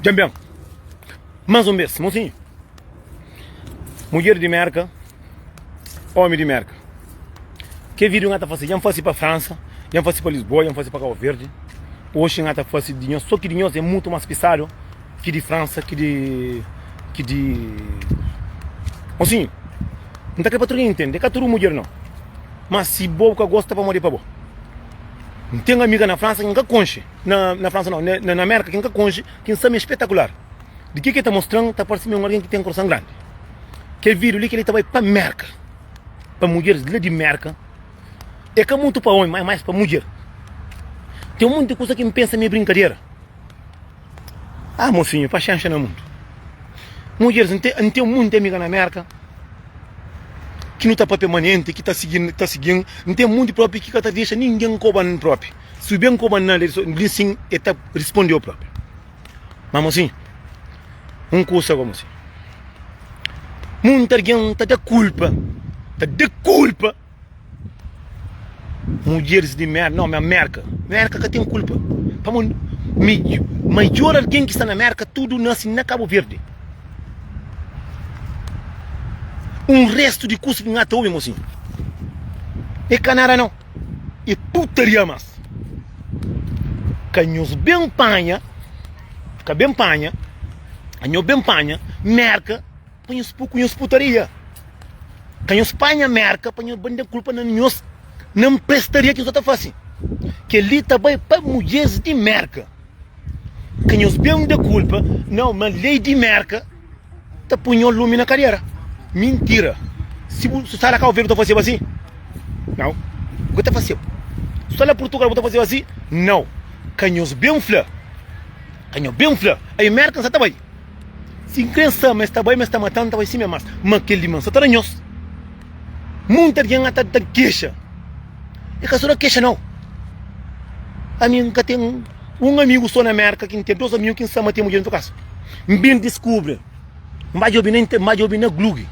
Dja ben, más un bes, mosinhu. Mudjer di Mérka, ómi di Mérka. Ke vídiu N ata fase? Dja N fase pa Fransa, dja N fase pa Lisboa, dja N fase pa Kau Verdi. Oxi N ata fase di nhos, sô ki di nhos é mutu más pisadu ki di Fransa, ki di, ki di. Mosinhu, N ta kre pa tudu algen intende, é ka tudu mudjer nau. Má si bo bu ka gosta, pamodi é pa bo. N ten amiga na Fransa ki N ka konxe. Na, na Fransa nau, na, na Amérika ki N ka konxe, ki N sa ma é spetakular. Di ki ki el ta mostra-m, ta parse ma é un algen ki ten korason grandi. Kel vídiu li, kel-li ta bai pa Mérka, pa mudjeris la di Mérka. É ka mutu pa ómi, má é más pa mudjer. Ten monti kuza ki N pensa ma é brinkadera. Ah, mosinhu, paxénxa na mundu. Mudjeris, N ten, N ten monti amiga na Mérka ki nu ta papia manenti, ki ta sigi-m, ta sigi-m. N ten monti própi ki ka ta dexa ningen koba-m própi. Si ben koba na li sin e ta rispondeu propi. Ma mosinhu, un kusa go mosinhu, munti algen ta da kulpa, ta da kulpa mudjeris di merka, no ma merka, merka ka ten kulpa, pamodi major algen ki sta na merka tudu nasi na Kabu Verdi. Un restu di kusa ki N ata obi mosinhu, e ka nada nau. E putaria mas ka nhos ben panha ka ben panha nho ben panha merka pa nhos pu ku nhos putaria ka nhos panha merka pa nhos ben da kulpa na nhos na nprestaria ki nhos ta fase kel-li ta bai pa mudjeris di merka ka nhos ben da kulpa nau ma lei di merka ta pui nho lumi na kadera. Mintira! Si bu sta na Kau Verdi bu ta faseba asi? Nau, bu ka ta faseba. Si bu sta na Purtugal bu ta faseba asi? Nau. Ka nhos ben fla, ka nho ben fla, ai Merka N sa ta bai. Si N kre N sa ma es ta bai, ma es ta mata-m, N ta bai sima mas. Ma kel li ma N sa ta da nhos. Munti algen ata ta kexa. E ka so da kexa nau. Ami N ka ten un amigu so na Merka ki N ten dos amigu ki N sa ma ten mudjer na kasa. N ben diskubri, N ba djobe na N ba djobe na Glug.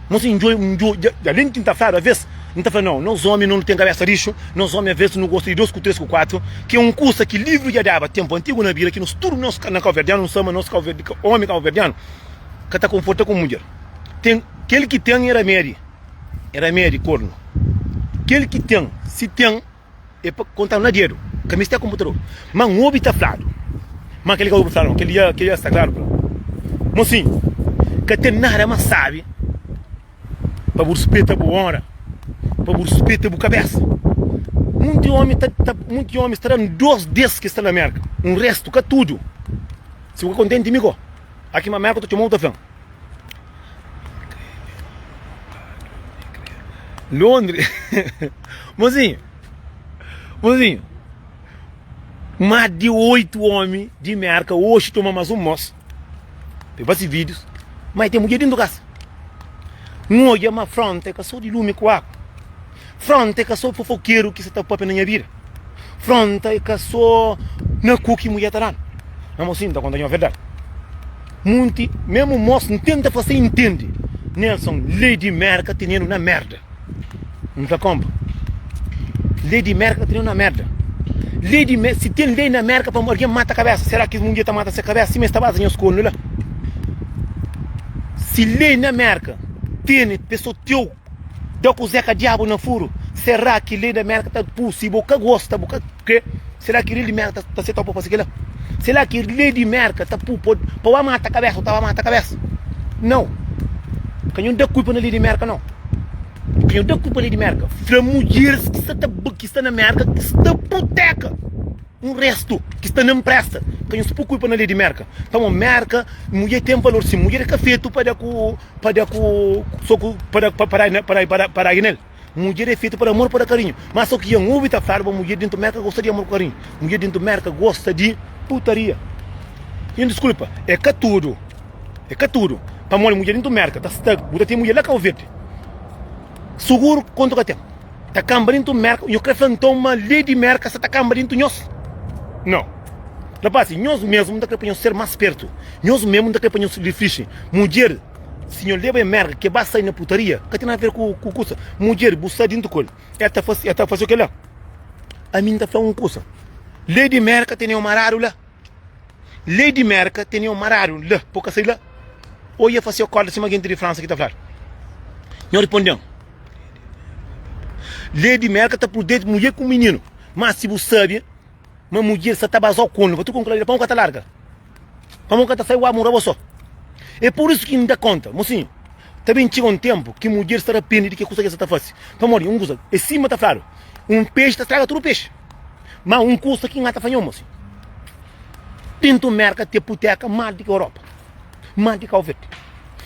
Mon si N djobe, N djobe, alén ki N ta fladu aves, N ta fla nau, nos omi no ten kabesa rixu, nos omi aves nu gosta di dos ku tres ku kuatru, ki é un kusa ki livru dja daba tenpu antigu na bida ki nos tudu nos na kauverdianu nu sa ma nos kauverdi omi kauverdianu ka ta konforta ku mudjer. Ten kel ki ten é ramedi, é ramedi kornu. Kel ki ten, si ten. É pa kontadu na dedu, ka meste a konputador. Ma N obi ta fladu ma kel-li ka obi fladu nau, kel-li kel-li sta klaru pa Mosinhu, ka ten nada más sábi pa bu ruspeta bu onra, pa bu ruspeta bu kabésa. Munti ómi ta ta munti ómi sta da-m dos des ki sta na Mérka, un réstu, ka tudu. Si bu ka kontenti mi go, aki ma Mérka ta txoma-u ta fla-m. Londres Mozinho Mozinho Más di 8 omi di Merka oxi toma más un mos Pe fasi vídeos Ma ten mudjer dentu kasa N odja ma fronta é ka so di lumi ku agu Fronta é ka so fofokeru ki sa ta papia na nha bida Fronta é ka so na ku ki mudjer ta danu Ma mosinhu N ta konta nho verdadi Munti memu mos N tenta fase intende Nelson lei di merka tenenu na merda N fla konpa Lei di merka tenenu na merda Lei di merka si ten lei na merka pa algen mata kabesa sera ki mudjer ta mata se kabesa sima es ta baza nhos kornu la Si lei na merka tene peso teu Da ku zeka diabu na furu Será ki lei da merka ta pu si bo ka gosta bu ka kre Será ki lei di merka ta setau pa fase kila Será ki lei di merka ta pu pa ba mata kabesa bu ta ba mata kabesa Nau Ka nhu da kulpa na lei di merka nau Ka nhu da kulpa lei di merka Fla mudjeris ki sta ta ki sta na merka ki sta puteka Un restu ki sta na npresta Ka nhos pu kulpa na lei di merka Pamodi merka mudjer ten valor sin Mudjer é ka fetu pa da ku Pa da ku so ku pa da pa da pa da pa da nel Mudjer é fetu pa da amor pa da karinhu Má so ki N obi ta fladu pa mudjer dentu merka gosta di amor ku karinhu Mudjer dentu merka gosta di putaria Nhos diskulpa é ka tudu é ka tudu Pamodi mudjer dentu merka ta sta bu ta ten mudjer la Kau Verdi Suguru kontu ka ten Ta kanba dentu merka Nho kre fla nton ma lei di merka sa ta kanba dentu nhos? Nau Rapazis nhos mesmu N ta kre pa nhos ser más spertu Nhos mesmu N ta kre pa nhos riflixi Mudjer si nho leba e merka ke ba sai na putaria ka ten nada ver ku ku kusa Mudjer bu sta dintu ku el el ta fasi el ta fasi kela Ami N ta fla un kusa Lei di merka tene un maradu la. Lei di Merka tene un maradu la pa bu ka sai la. Ô ia fase akordu sima genti di Fransa ki ta fladu. Nho riponde-m, Lei di Merka ta protege mudjer ku mininu, má si bu sabe ma mudjer sa ta baza-u konu pa tudu konklui la, pamodi bu ka ta larga? Pamodi bu ka ta sai wá mora bo sô? É pur isu ki N da kónta, mosinhu, ta ben txiga un ténpu ki mudjer sta rapende di ke kusa ki el sta ta fase. Pamodi un kusa é sima ta fladu, un pexi ta straga tudu pexi. Má un kusa ki N ka ta fla nho, mosinhu, Dentu Merka te puteka más di ki Europa, más di Kau Verdi.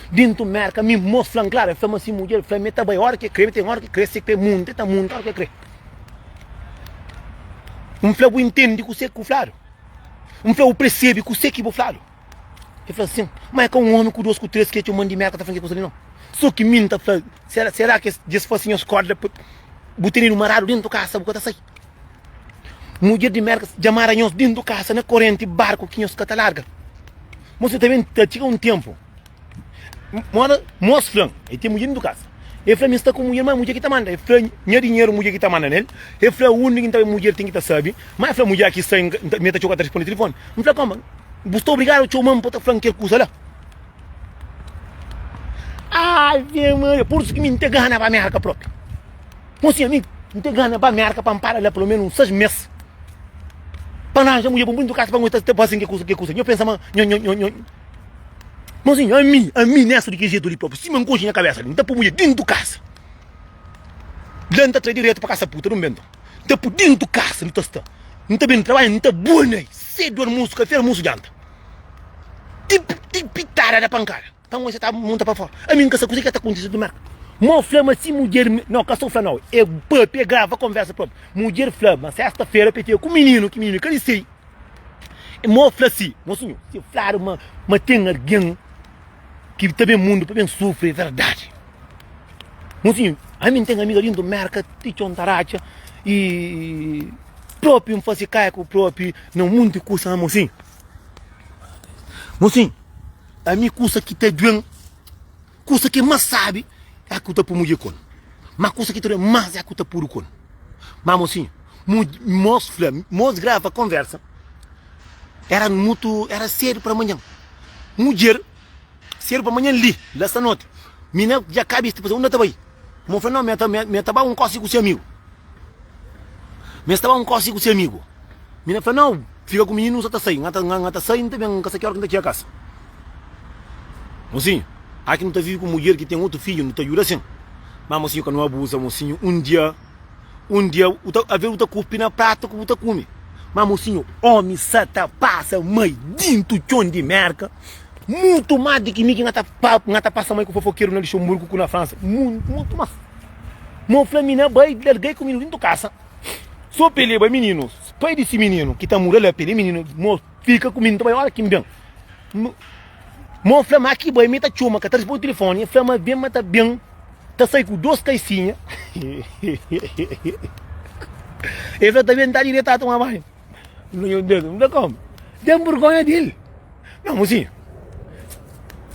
Dentu Merka mi mos fla-m klaru, el fla ma si mudjer fla mi ta bai ora ki el kre, mi ten ora ki el kre, si el kre munta, el ta munta ora ki el kre. N fla bu intendi kuse ku fladu? N fla bu persebe kuse ki bu fladu? El fla sin, ma é ka un omi ku dos ku tres ki é txoma-m di Merka ta fla-m ke kusa li nau. So ki mi N ta fla, sera, sera ki es dja es fase nhos korda pa bu tenedu maradu dentu kasa bu ka ta sai? Mudjer di Merka dja mara nhos dentu kasa na korenti barku ki nhos ka ta larga. Mos ta ben ta txiga un tempu moda mos flan e ten mudjer dentu kasa e fla mi sta ku mudjer ma mudjer ki ta manda e fla nha dinheru mudjer ki ta manda nel e fla undi ki nta bai mudjer ten ki ta sabi ma e fla mudjer ki sai mi ta txoka ta risponde tilifoni n fla koma bu sta obrigadu txoman pa ta flan kel kusa la ave maria pur isu ki mi nta gana ba merka propi. Mosinha, mi N ten gana ba Merka pa N para la pelo menu uns 6 mes pa N ranja mudjer pa N pui ntu kasa pa N gosta ta fasin ke kusa ke kusa. Nho pensa ma nho nho nho nho Mosinhu, ami, ami nesu di ki jetu li propi, sima N konxi nha kabesa li, N ta pui mudjer dintu kasa. La N ta trai diretu pa kasa puta dun ben nton. N ta pui dintu kasa nu ta sta. N ta ben trabadja N ta bua nai sedu almosu, kafe almosu djanta. Ti ti pitada da pankada. Pa N oja ta monta pa fora. Ami N ka sa kuze ki ta kontise di merka. Mo fla ma si mudjer, no ka so fla no, e papia e grava konversa propi. Mudjer fla ma sesta fera pa e fika ku mininu, ki mininu ka di sei. Mo fla si, mosinhu, si fladu ma ma ten algen ki ta ben mundu pa ben sufri e verdadi. Mosinhu, ami N ten amiga dintu merka ti txon ta ratxa i propi N fasi kaiku propi na un munti kusa, mosinhu. Mosinhu. Ami kusa ki ta duen, kusa ki mas sabi é ku ta pu mudje kon. Ma kusa ki ta duen mas é ku ta pudu kon. Ma mosinhu, mos fla, mos grava konversa, era mutu, era sedu pra manhan. Mudjer, sedu pa manhan li, la sta noti. Mina dja kabi, tipo, unda ta bai? Mo fla, no, mi ta, mi ta ba un kosi ku si amigu. Mi sta ba un kosi ku si amigu. Mina fla, no, fika ku mininu, sa ta sai. Nga ta, nga ta sai, nta ben, nka sa ki ora ki nta txiga kasa. Mosinhu, aki nu ta vivi ku mudjer ki ten otu fidju, nu ta djuda sin. Ma mosinhu, ka nu abuza, mosinhu, un dia, un dia, u ta, aver u ta kupi na pratu ku bu ta kume. Ma mosinhu, omi sa ta pasa mai dintu txon di Merka, mutu mas di ki mi ki nga ta, nga ta pasa mai ku fofokeru na Luxemburgu ku na Fransa, mutu mas. Mo fla mina bai largai ku mininu dintu kasa. So pa e leba mininu, pai di si mininu ki ta muda la pa e mininu, mo fika ku mininu ta bai ora ki N ben. Mo fla ma ki bai mi ta txoma ka ta risponde tilifoni, e fla ma ben ma ta ben ta sai ku dos kaisinha. E fla ta ben ta diretu ta toma banhu. N fla komu? Ten burgonha di el. Não, mocinho.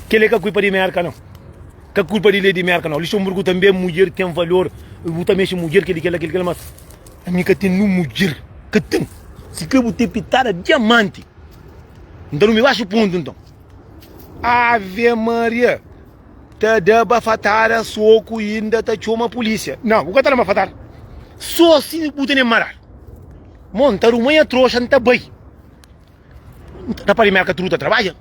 Kel é ka kulpa di Merka, não. Ka kulpa di lei di Merka, não. Luxemburgo também mudjer tem valor. Bu ta mexe mudjer, kel kel kel kel, mas ami ka ten num mudjer. Ka ten. Si kre bu ten pitada diamante. N ta durmi baxu pontu nton. Ave Maria. Ta da bafatada, soku inda ta txoma polícia. Não, bu ka ta da bafatada. Só si bu tene maradu. Mo, N ta ruma nha troxa, N ta bai. Rapaz di Merka tudu ta trabadja.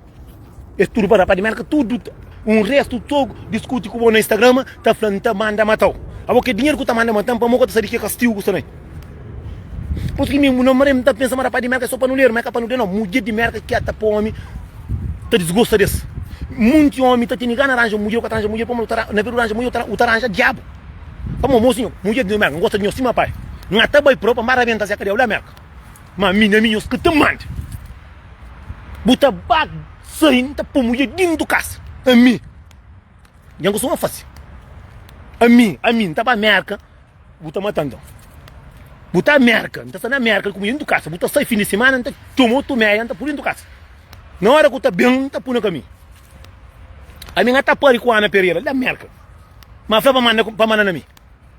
Es tudu pa rapaz di Merka tudu un restu so diskuti ku bo na Instagram ta fla N ta manda matau. Abo ke dinheru ku ta manda matan pamo ka ta sabi ke kastigu ku sta na. Por ki mi na mare N ta pensa ma rapaz di Merka é so panuleru ma é ka panuleru nau. Mudjer di Merka ki ata pa omi ta disgosta des. Munti omi ta tene gana ranja mudjer u ka ta ranja mudjer pamo na vez di ranja mudjer u ta ranja diabu. Pamo mosinhu mudjer di Merka N gosta di nhos sima pai. N ata bai propi pa N ba rabenta se kadiau la Merka. Ma mi na mi nhos ka ta manda. Bu ta ba sai N ta pô mudjer dintu kasa. Ami dja N kustuma fase. Ami, ami N ta ba Merka, bu ta mata-m nton. Bu ta Merka, N ta sta na Merka ku mudjer dintu kasa. Bu ta sai fin di simana N ta txoma otu meia N ta pô dintu kasa. Na ora ku ta ben N ta pô na kaminhu. Ami N ka ta pari ku Ana Pereira la Merka. Ma fla pa manda, pa manda na mi.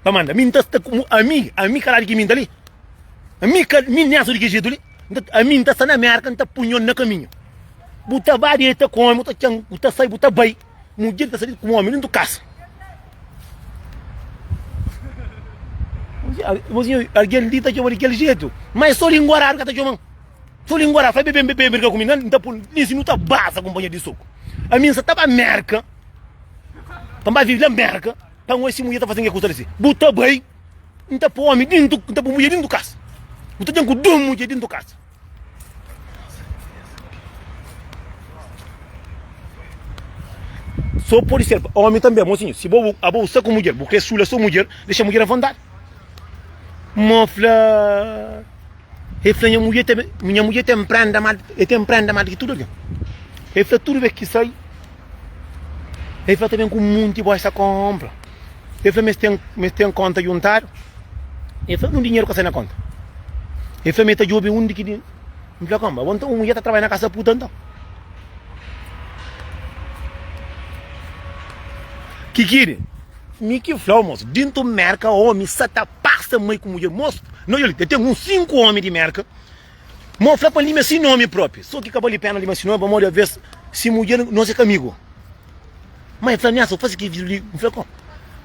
Pa manda mi N ta sta ku ami, ami kaladu ki mi N ta li. Ami ka mi Nelson di ki jetu li, N ta ami N ta sta na Merka N ta pui nho na kaminhu. Bu ta ba deta ku omi, bu ta txan, bu ta sai, bu ta bai. Mudjer ta sai ku omi dentu kasa. Mozinho, algen li ta txoma di kel jetu, ma é so linguaradu ka ta txoman. So linguaradu, fla bebe, bebe, brinka ku mi, N ta pul, nin si nu ta baza kunpanheru di soku. Ami N sa ta ba Merka, pa N ba vive la Merka, pa N oja si mudjer ta faze-m ke kusa li si. Bu ta bai, N ta pui omi dintu, N ta pui mudjer dintu kasa. Bu ta ten ku dus mudjer dintu kasa. So pode ser omi tanbe, mosinhu. Si bo abo bu sta ku mudjer, bu kre sula so mudjer, dexa mudjer avontadi. Mo fla, e fla nha mudjer ten, nha mudjer ten prenda mal, e ten prenda mal di ki tudu algen. E fla tudu bes ki sai, e fla ta ben ku munti boi sa konpra. E fla ma es ten, ma es ten konta juntadu. E fla un dinheru ka sai na konta. E fla ma e ta djobe undi ki di. N fla konba, bo nton un mudjer ta trabadja na kasa puta nton. Kikiri, mi ki flau mos, dintu Merka omi sa ta pasa mai ku mudjer. Mos, no odja li, ten uns 5 omi di Merka. Mo fla pa limia si nomi propi. So ki ka bali pena limia si nomi pamodi aves si mudjer nos é ka amigu. Ma e fla nessa, fasi ki video li, N fla kom?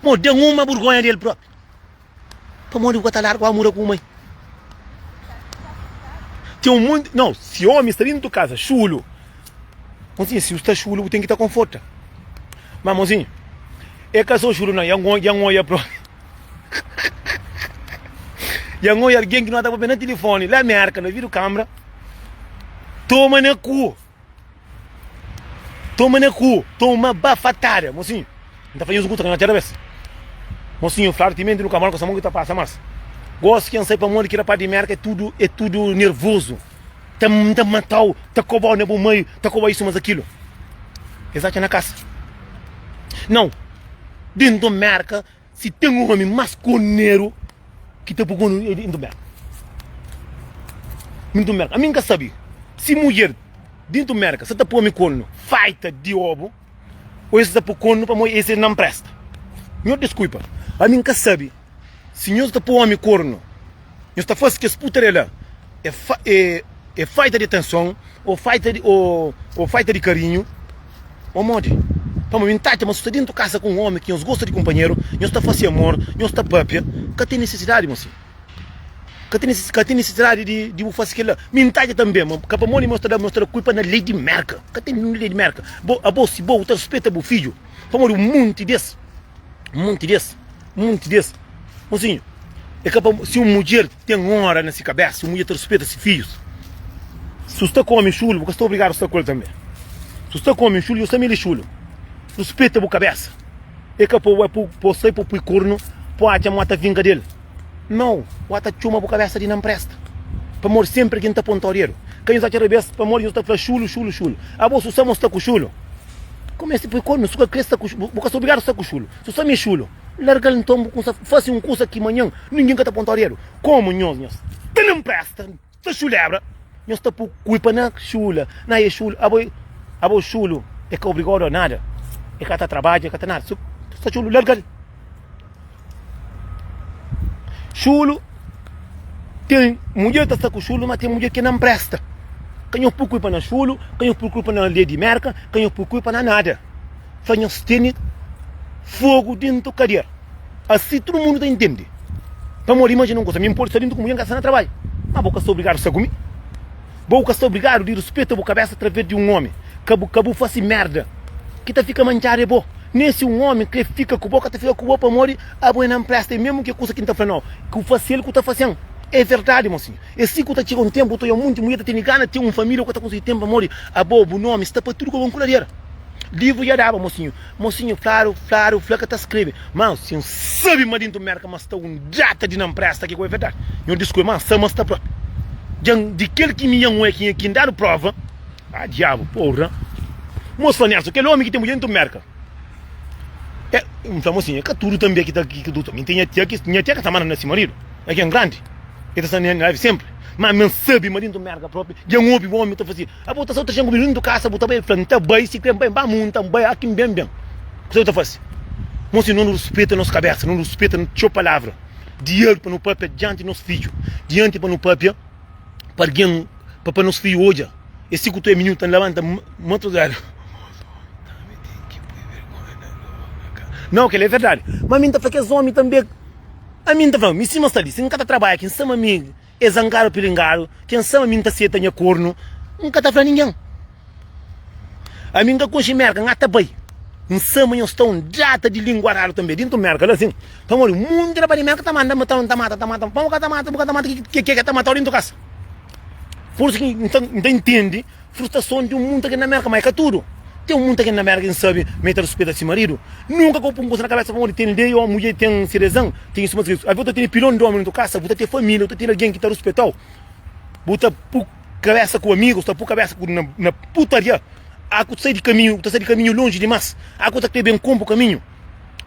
Mo den uma burgonha di el propi. Pamodi bu ka ta larga ba muda ku bu mai? Ten un monti, não, si omi sta dintu kaza xulu, mozinho, si bu sta xulu bu ten ki ta konforta. Ma mozinho, e ka so xulu não, dja N oia propi. Dja N oia algen ki no ta papia na tilifoni la Merka, na video kamera, toma na ku. Toma na ku, toma bafatada. Mosinhu, N ta fla nhos un kusa ka nha txada bes. Mosinhu, fladu timenti nu ka mora ku sa mon ki ta pasa mas. Gosi ki N sai pamodi ki rapaz di Merka é tudu é tudu nervozu. Ta ta matau, ta kobau na bu meiu, ta kobau isu mas akilu. Es atxa na kasa. Nau, dentu Merka Si ten un omi mas koneru ki ta pui konu é dintu merka. Dintu merka. Ami N ka sabi si mudjer dintu merka sa ta pui omi konu faita di obu o es sa ta pui konu pamodi es na npresta. Nho diskuipa, ami N ka sabi si nhos ta pui omi kornu. Nhos ta fase kes putaria la é é faita di atenson ô faita di ô faita di karinhu ô modi? Pamodi mi N ta atxa ma si bu sta dentu kasa ku un omi ki nhos gosta di kunpanheru, nhos ta fase amor, nhos ta papia, ka ten nisisidadi mosi. Ka ten ka ten nisisidadi di di bu fase kel-la. Mi N ta atxa tanbe ma ka pamodi nhos ta da nhos ta da kulpa na lei di Merka. Ka ten ninhun lei di Merka. Bo abo si bo bu ta ruspeta bu fidju pamodi un monti di es Un monti di es, un monti di es. Mosinhu, é ka pa si un mudjer ten ónra na si kabésa, un mudjer ta ruspeta si fidjus. Si bu sta ku ómi xulu, bu ka sta obrigadu sta ku el tanbê. Si bu sta ku ómi xulu, nhos tanbê el é xulu. Ruspeta bu kabésa. É ka pa bu bai pa sai pa pui kornu, pa atxa ma ta vinga del. Nau, bu ta txoma bu kabésa di nanpresta. Pamodi sénpri algen ta ponta-u dedu. Ka nhos atxa rabés pamodi nhos ta fla xulu, xulu, xulu. Abo, si bu sta ma bu sta ku xulu, Kumesa pui kornu, su ka kre sta ku bu ka sta obrigadu sta ku xulu. Su sta me xulu, largal nton bu kumsa fasi un kusa ki manhan ningin ka ta ponta dedu. Komu nhos nhos ta na npresta, ta xulebra, nhos ta pui kulpa na xula, na e xulu, abo abo xulu e ka obrigadu a nada, e ka ta trabadja, e ka ta nada. Su sta xulu, largal. Xulu ten mudjer ta sta ku xulu ma ten mudjer ki na npresta ka nhos pui kulpa na xulu ka nhos pui kulpa na lei di merka ka nhos pui kulpa na nada fla nhos tene fogu dentu kader asi tudu mundu ta intende pamodi imajina un kusa mi npodi sta dentu ku mudjer nka sta na trabadju ma bo ka sta obrigadu sta ku mi Bo ka sta obrigadu di rispeta bu kabesa atraves di un omi. Ka bu ka bu fasi merda ki ta fika mantxadu é bo. Nen si un omi kre fika ku bo, ka ta fika ku bo pamodi abo é na npresta. É mesmu ki kusa ki N ta fla nau, ku fasi-l ku ta fase-m. É verdadi, mosinhu. É si ku ta txiga un tenpu, bu ta oja munti mulher ta tene gana di ten un familia, bu ka ta konsigi ten pamodi abo, bu nomi sta pa tudu ku bo nkuladeira. Livru dja daba, mosinhu. Mosinhu, fladu, fladu, fla ka ta skrebe. Ma si N sabe ma dintu Merka ma sta un data di nan presta ki ku é verdadi. Nho diskui ma N sa ma sta propi. Dja N di kel ki mi nha N oia ki ki N dadu prova. Ah diabu, porra. Mos fla Nelson, kel omi ki ten mudjer dintu Merka. É, N fla mosinhu, é ka tudu tanbe ki ta ki ki Mi ten nha tia ki nha tia ka ta manda na si maridu. É ken grandi. El ta sta na live senpri. Ma mi N sabe ma dintu Merka propi dja N obi omi ta fla si. Abo ta sa ta ku mi dintu kasa bu ta bai fla nta bai si kre nbai nba munta nbai aki nben ben kusa bu ta fasi mo si no nu rispita nos kabesa no rispita txeu palavra di el pa no papia dianti nos fidju dianti pa no papia pa algen pa pa nos fidju odja. É si ku tu é mininu ta labanta matrugada. Nau, kel-li é verdadi. Ma mi N ta fla kes ómi tanbê. Ami N ta fla, mi sima sta li, si N ka ta trabadja ki N sta ma mi é zangadu pilingadu, ki N sta ma mi N ta seta nha kornu, N ka ta fla ningen. Ami N ka konxe Mérka, N ata bai. N sta ma nhos sta un data di linguaradu tanbê dintu Mérka la sin. Pamodi munti rapaz di Mérka ta manda ma ta mata, ta mata. Pamodi ka ta mata, bu ka ta mata, ke ke ta matau dintu kasa? Pur isu ki N ta N ta intende frustrason di un munti algen na Mérka, ma é ka tudu. Ten un munti algen na Mérka ki N sabe ma e ta ruspeta si maridu. Nunka ka bu pun kusa na kabesa pamodi ten lei ô mudjer ten si rezan, ten isu ma isu. Avi bu ta tene pilon di omi na tu kasa, bu ta ten familia, bu ta ten algen ki ta ruspetau. Bu ta pu kabesa ku amigus, ta pu kabesa ku na na putaria. A ku ta sai di kaminhu, bu ta sai di kaminhu lonji dimas. A ku ta kre ben konpu kaminhu,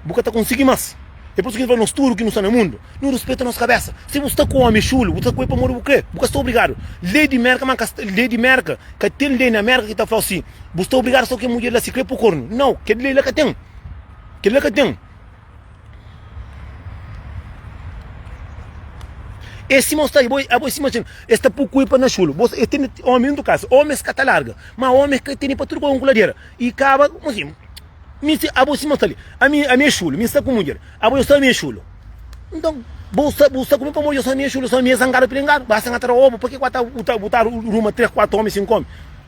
bu ka ta konsigi mas. É pur isu ki N fla nos tudu ki nu sta na mundu, nu ruspeta nos kabesa. Si bu sta ku omi xulu, bu sta ku el pamodi bu kre, bu ka sta obrigadu. Lei di Merka ma ka sta, lei di Merka, ka ten lei na Merka ki ta fla-u si, bu sta obrigadu sta ku kel mudjer la si kre pô kornu. Nau, kel lei la ka ten. Kel la ka ten. É sima bu sta bo abo é sima es ta pui kulpa na xulu bo es tene omi dentu kasa omi es ka ta larga ma omi es ka tene pa tudu ku kuladera i kaba mo si mi si abo sima sta li ami ami é xulu mi sta ku mudjer abo yo sta ami é xulu nton bo sta bu sta ku mi pamodi yo sta ami é xulu so ami é zangadu pilingadu basta nga ta da obu pake ku ata bu ta bu ta ruma 3 4 omi 5 omi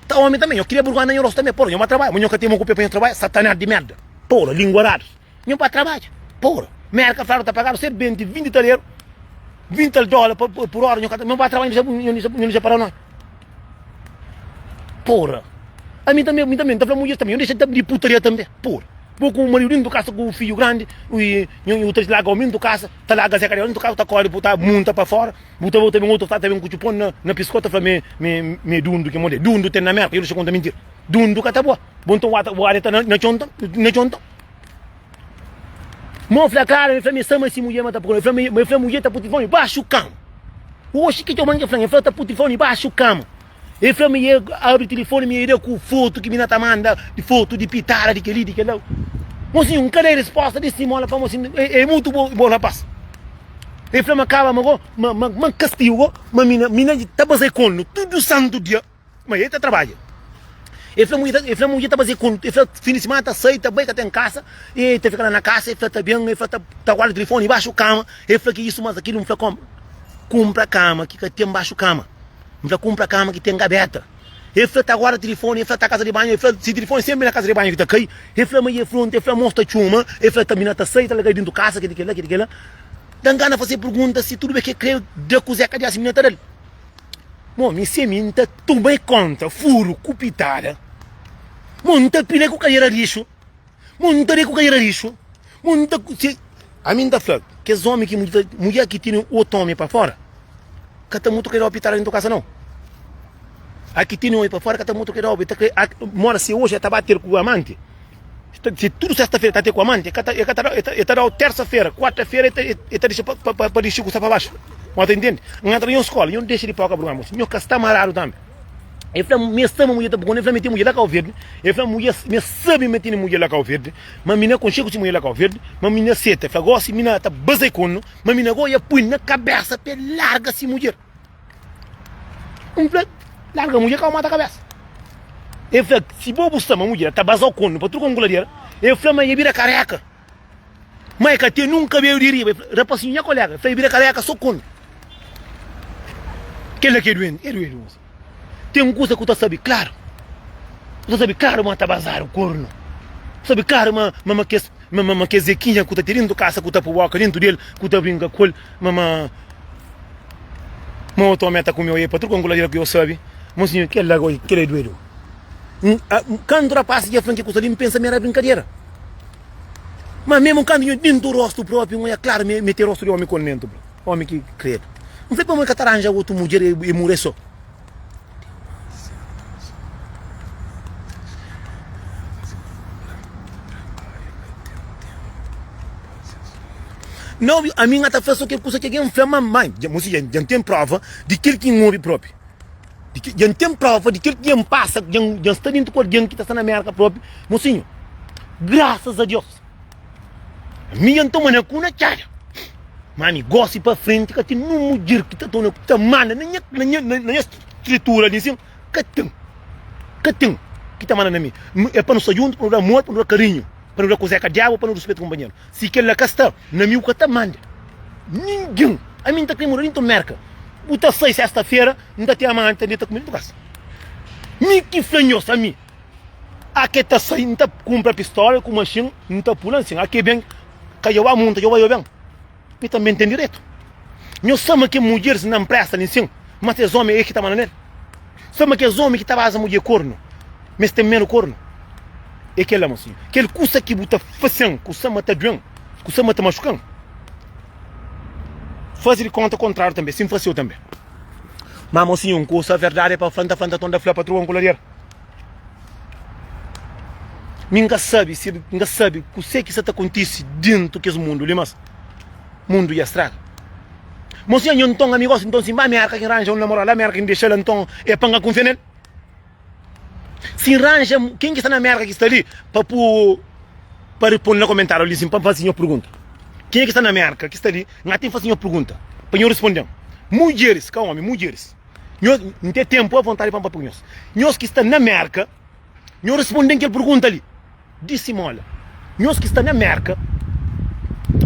ta omi tanbe nho kria burgonha na nho rostu tanbe pora nho ba trabadja ma nho ka ten mo ku pe pa nho trabadja satanás di merda pora linguaradus. Nhu ba trabadja. Pora. Merka fladu ta pagadu serbenti 20 taleru, 20 tal dola pa pur ora nhu ka ta, nhu ba trabadja nhu nhu nhu dexa para noi. Pora. Ami tanbe, mi tanbe, nta fla mudjer tanbe, nhu dexa di putaria tanbe. Pora. Bo ku maridu dintu kasa ku fidju grandi, i nhu nhu ta larga omi dintu kasa, ta larga Zé Kadiau dintu kasa, ta kori bu ta munta pa fora, bu ta bu ta ben otu ta ben ku txupon na na piskos ta fla me me me dundu ki mode. Dundu ten na Merka, nhu dexa konta mintira. Dundu ka ta boa. Bo nton bu ata bu ata na txon na txon nton. Mo fla klaru, el fla mi sama si mudjer ma ta pui, el fla ma el fla mudjer ta pui tilifoni baxu kama. Oxi ki txoman ki fla, el fla ta pui tilifoni baxu kama. El fla mi el abri tilifoni mi el da ku fotu ki mi na ta manda, di fotu di pitada di keli di kela. Mosinhu n ka da resposta di simola fla mosinhu é mutu bo bo rapas. El fla ma kaba ma go ma ma ma kastigu go ma mi na mi na ta bazai konu tudu santu dia. Ma el ta trabadja. El fla mudjer, el fla mudjer ta faze konta, el fla fin di simana ta sai, ta bai ka ten kasa, e ta fika la na kasa, el fla ta ben, el fla ta ta guarda tilifoni baxu kama, el fla ki isu mas akilu, N fla kom, kunpra kama ki ka ten baxu kama, N fla kunpra kama ki ten gabeta, el fla ta guarda tilifoni, el fla ta kasa di banhu, el fla si tilifoni senpri na kasa di banhu ki ta kai, el fla ma e fronta, el fla mos ta txoma, el fla ta mina ta sai, ta larga dintu kasa, kili kila, kili kila, dan gana fase purgunta si tudu be ke kre da kuze ka diasi mina ta dal. Mo mi se mi nta toma e konta furu ku pitada Mo nta pila ku kadera rixu Mo nta da ku kadera rixu Mo nta se Ami nta fla kes omi ki mudjer ki tene otu omi pa fora ka ta mutu kre dau pitada dentu kasa nau A ki tene omi pa fora ka ta mutu kre dau Mora se oji e ta ba ter ku amanti Si tudu sesta-fera e ta te ku amanti, e ka ta, e ka ta, e ta dau tersa-fera, kuarta-fera e ta, e ta dixa pa, pa, pa dixi kusa pa baxu. Bo ta intende? N entra na nhos skola, nho dexa di poka broma, mosi. Nho ka sta maradu tambi. E fla, mi e sta ma mudjer ta pukunda, e fla mi ten mudjer la Kau Verdi, e fla mudjer, mi sabi ma tene mudjer la Kau Verdi, ma mi na konxe ku si mudjer la Kau Verdi, ma mi na seta. E fla, gosi mi na ta bazai konu, ma mi na go ia pui na kabesa pa e larga si mudjer. N fla, larga mudjer ka bu mata kabesa. El fla, si bo bu sta ma mudjer ta baza-u konu pa tudu konkuladera. El fla ma e bira kareka, ma e ka ten nun kabelu di riba. El fla, rapasinhu nha kolega, el fla e bira kareka so konu. Kel-la ki é duenti, é duenti mosi. Ten kusa ku ta sabe klaru, ku ta sabe klaru ma ta bazadu kornu. Ku sabe klaru ma ma kes ma ma kes zekinha ku ta ten dentu kasa ku ta pui boka dentu del, ku ta brinka ku el, ma ma Ma otu omi ta kume oie pa tudu konkuladera ku yo sabi. Mon sinhor, kel la goi, kel é duedu. N, a, kantu rapasi dja fla-m ke kusa li, N pensa ma era brinkadera. Ma memu kantu nho dentu rostu propi, N oia klaru ma e ten rostu di omi kondentu, omi ki kredu. N fla, pamodi ka ta ranja otu mudjer e mure so? N obi, ami N ka ta fla so kel kusa ki algen fla ma mai. Dja, mosi, dja, dja N ten prova di kel ki N obi propi. Di ki, dja N ten prova di kel ki dja N pasa, dja N, dja N sta dentu ku algen ki ta sta na Mérka propi. Mosinhu, grasas a Dios, ami dja N toma na ku na txada. Ma ami, gosi pa frenti, ka ten nun mudjer ki ta toma na ku, ta manda na nha, na nha, na nha stritura li sin, ka ten. Ka ten ki ta manda na mi. É pa nu sta djuntu, pa nu da amor, pa nu da karinhu, pa nu da kuzé ka diabu, pa nu ruspeta kunpanheru. Si kel-la ka sta na mi, bu ka ta manda ningen. Ami N ta krê muda dintu Mérka. Bu ta sai sésta-fera, N ta ten amanti ta deta ku mi dintu kasa. Mi ki fla nhos, ami. A ke ta sai, N ta kunpra pistola ku maxin, N ta pula nsin. A ke ben, ka dja ba munta, dja ba ben. Mi tanbe N ten direitu. Nhos sa ma ke mudjeris na npresta li nsin, ma ses omi é ki ta manda nel. Sa ma kes omi ki ta baza mudjer kornu, ma es ten medu kornu. É kel-la, mosinhu. Kel kusa ki bu ta fase-m, kusa ma ta duen, kusa ma ta maxuka-m. Faze di konta kontrariu tanbe, si N fase-u tanbe. Ma, mosinhu, un kusa verdadi é pa fla, N ta fla, N ta torna fla patrua N kuladeira. Mi N ka sabe si N ka sabe kuse ki sa ta kontise dentu kes mundu li, mas mundu dja straga. Mosinha, nho nton ami gosi nton si N ba Merka ki N ranja un namorada la Merka ki N dexa la nton é pa N ka kunfia nel? Si N ranja ken ki sta na Merka ki sta li pa pu pa riponde na komentariu li sin pa N fasi nho pergunta. Kenha ki sta na Merka ki sta li N ka ten fasi nho pergunta pa nho risponde-m. Mudjeris, ka omi, mudjeris. Nhos, N ten tenpu avontadi pa N papia ku nhos. Nhos ki sta na Merka, nhos responde-m kel pergunta li di Simola. Nhos ki sta na Merka,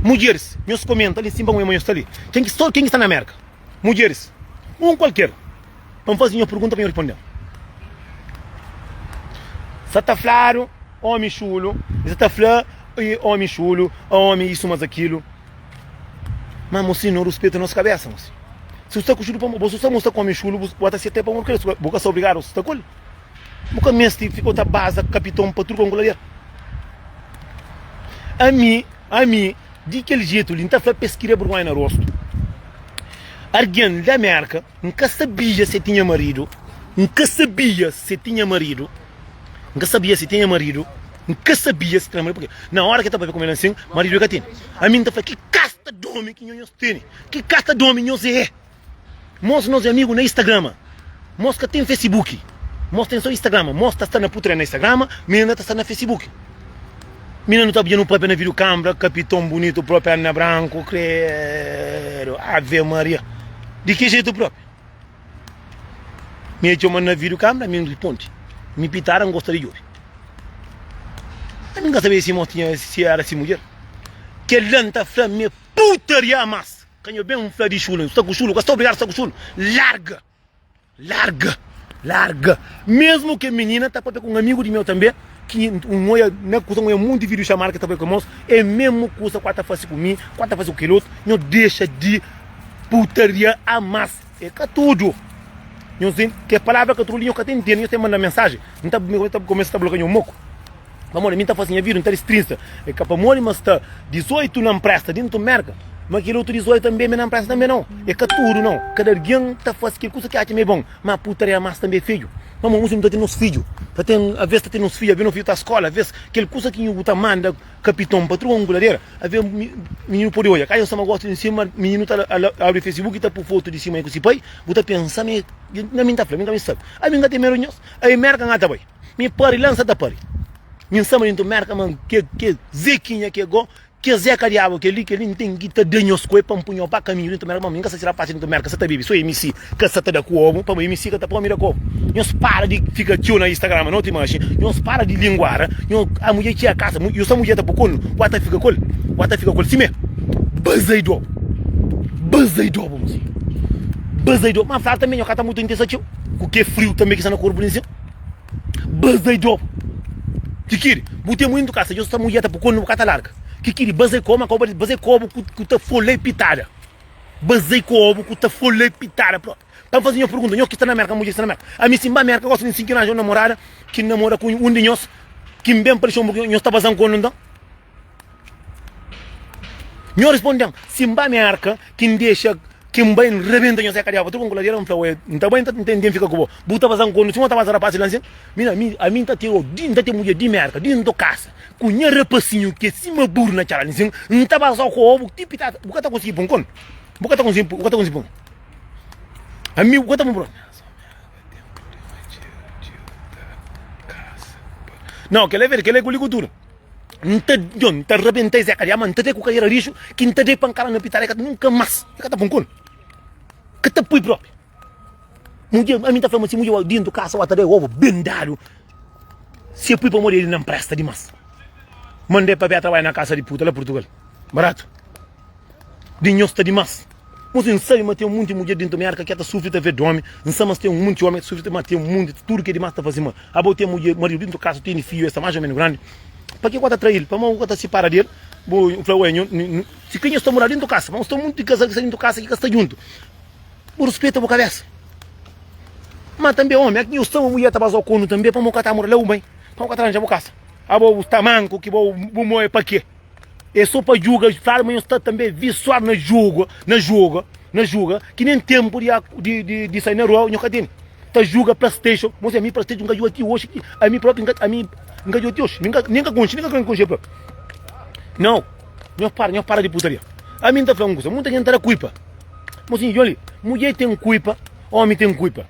mudjeris, nhos komenta li sin pa N oia ma nhos sta li. Ken ki sta, ken ki sta na Merka? Mudjeris, un kualker, pa N faze nhos pergunta pa nhos responde-m. Sa ta fladu omi xulu, sa ta fla omi xulu, omi isu mas akilu. Ma mosi no ruspeta nos kabesa mosi. Si bu sta ku xulu pa bo sta mostra ku omi xulu bu ta seta pa modi kel bu ka sta obrigadu sta ku el. Bu ka mesti fika ta baza kapiton pa tudu konku la. Ami, ami di kel jetu li N ta fla pa es kria burgonha na rostu. Argen da Merka N ka sabia si tinha maridu, N ka sabia si tinha maridu. N ka sabia si tinha maridu, N ka sabia si tinha maridu, purki na ora ki el ta papia ku mi la nsin, maridu el ka tene. Ami N ta fla, ki kasta d'omi ki nho nhos tene? Ki kasta d'omi nhos é? Mos nos é amigu na Instagrama, mos ka ten Facebook, mos ten so Instagrama, mos ta sta na putria na Instagrama, mi na ta sta na Facebook. Mi na nu ta dja nu papia na video kambra, kapiton bunitu propi, Ana Branku, kredu, ave Maria, di ki jetu propi? Mi e txoma na video kamera mi riponde mi pitara n gosta di djobe ami n ka sabia si mos tinha si era si mudjer kel-la n ta fla mi é putaria mas ka nho ben fla di xulu n sta ku xulu ka sta obrigadu sta ku xulu larga larga larga mesmu ke minina ta papia ku un amigu di meu tanbe ki n oia na kusa n oia munti video xamada ke ta papia ku mos é mesmu kusa ku a ta fase ku mi ku a ta fase ku kel otu nho dexa di putaria a mas. É ka tudu. Nhos ten ke palavra ka tudu li, nhos ka ta intende, nhos ten manda mensajen. N ta mi ta kumesa ta bloka nho moku. Pamodi mi ta fasi nha vida, N ta distrinsa. É ka pamodi ma sta 18 na npresta dentu Merka, ma kel otu 18 tanbe mi na npresta tanbe nau. É ka tudu nau. Kada algen ta fasi kel kusa ki atxa ma é bon. Ma putaria mas tanbe é fedju. Pamodi nos nu ta ten nos fidju, ta ten aves ta ten nos fidju, aves nos fidju ta skola, aves kel kusa ki nhu bu ta manda Kapiton patrua un guladera, avê mininu pode odja. Ka nhos ta ma gosta di nsina, ma mininu ta abri Facebook i ta pu fotu di si mai ku si pai, bu ta pensa ma na mi N ta fla, mi ka mi sabe. Ami N ka ten medu di nhos. Ami Merka N ka ta bai. Mi pari la N sa ta pari. Mi N sa ma dintu Merka ma ke ke Zekinha ke go, ke Zeka diabu ke li ke li N ten ki ta da nhos ku el pa N pui nho pa kaminhu dintu Merka. Ma mi N ka sa si rapasi dintu Merka sa ta bebe so MC ka sa ta da ku obu, pamodi MC ka ta poi mi da ku obu. Nhos para di fika txeu na Instagram noti manxi, nhos para di linguara, nho a mudjer txia kasa, yo sa mudjer ta po konu, wa ta fika kol, wa ta fika kol sime. Bazai dobu, bazai dobu mosinhu, bazai dobu, ma fla tanbe nho ka ta mutu intesa txeu, ku ke friu tanbe ki sta na korpu di nsin, bazai dobu. Kikiri, bu ten muintu kasa, yo sa mudjer ta po konu bu ka ta larga. Kikiri, bazai koba, ma koba bazai kobu ku ta folei pitada, bazai kobu ku ta folei pitada propi. Pa N faze nho pergunta, nho ki sta na Merka, mudjer ki sta na Merka. Ami si N ba Merka, gosi di N sinti ranja un namorada ki namora ku un di nhos, ki N ben pa Luxemburgu, nhos ta baza-m ku el nton? Nho risponde-m, si N ba Merka, ki N dexa, ki N bai, N rebenta nhos é ka diabu. Tudu ku ladera, N fla, Oe, N ta bai, N ta N fika ku bo. Bu ta baza-m ku el, sima bu ta baza rapazis la nsin? Mi na, mi, ami N ta ten, N ta ten mudjer di Merka, di N kasa, ku nha rapasinhu ki é sima buru na txada nsin, N ta baza-u ku obu ti pitata, bu ka ta konsigi pun kon. Bu ka ta konsigi, bu ka ta konsigi pun. Ami bu ka ta pun propi. Não, kel é verdade, kel é ku li ku tudu. N ta, yo, N ta rabenta es Zé Kadiá, ma N ta dai ku kaira rixu ki N ta dai pankada na pitada, e ka ta nunka mas, e ka ta pun kon. Ka ta pui propi. Mudjer, ami ta fla ma si mudjer dintu kasa wa ta da obu ben dadu, si e pui pamodi el na npresta dimas. Mandai pa bia trabadja na kasa di puta la Purtugal. Baratu. Di nhos ta dimas. Mosi, N sabe ma ten munti mudjer dintu Merka ki ta sufri ta ve di omi. N sa ma ten munti omi ki ta sufri ma ten munti, tudu ki é dimas ta faze mal. Abo ten mudjer, maridu dintu kasa, tene fiju, es sta mas o menu grandi. Pa ke ku ta trail? Pamodi bu ka ta sipara di el? Bu fla, Oi, nho, si kre nhos ta mora dintu kasa, ma nhos sta munti kasal ki sta dintu kasa ki ka sta djuntu. Bu rispita bu kabesa. Ma tanbe omi, aki nhos sta ma mudjer ta baza konu tanbe, pamodi bu ka ta mora la bu mai? Pamodi bu ka ta ranja bu kasa? Abo bu sta manku ki bo bu moe pa ke? É so pa juga, fladu ma nhos sta tanbe visuadu na juga, na juga, na juga, ki nen tenpu di di di di sai na rua nho ka tene. Ta juga playstation, mos ami playstation nka juga ti oxi, ami propi nka ami nka juga ti oxi, mi nka nen ka konxe, nen ka kre konxe propi. Nau, nhos para, nhos para di putaria. Ami nta fla un kusa, munta gen ta da kuipa. Mosinhu, djobe li, mudjer ten kuipa, omi ten kuipa,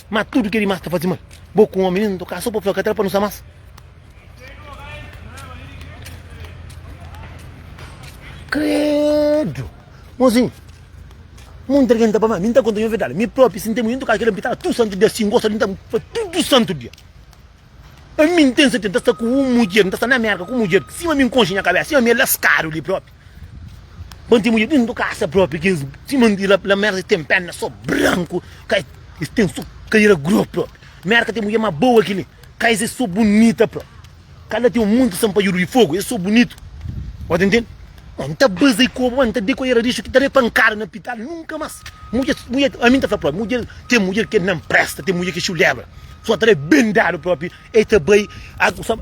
ma tudu ke dimas ta faze mal. Bo ku omi nen toka so pa fla ka ta da pa nu sta mas. Credo! Mozinho, munta algen ta pa mi, mi ta konta nha verdade. Mi propi, si N ten mulher, N ta kasa kel pitada tudu santu dia. Si N gosta di, N ta fla tudu santu dia. Ami N ten serteza, N ta sta ku un mudjer, N ta sta na Merka ku un mudjer, sima mi N konxe nha kabesa, sima mi é laskadu li propi. Pa N ten mudjer dentu kasa propi, ki sima N di la Merka, es ten perna so branku, ka es ten so kadera gros propi. Merka ten mudjer más boa ki li. Ka es é so bunita propi. Ka la ten un monti sanpadjudu di fogu, é so bunitu. Bo ta ntende? Bo N ta baza i koba, bo N ta dekoera rixu ki ta da pankada na pital, nunka mas. Mudjer, mudjer, ami N ta fla propi, mudjer, ten mudjer ki nan presta, ten mudjer ki xulebra. So ta da ben dadu propi, e ta bai,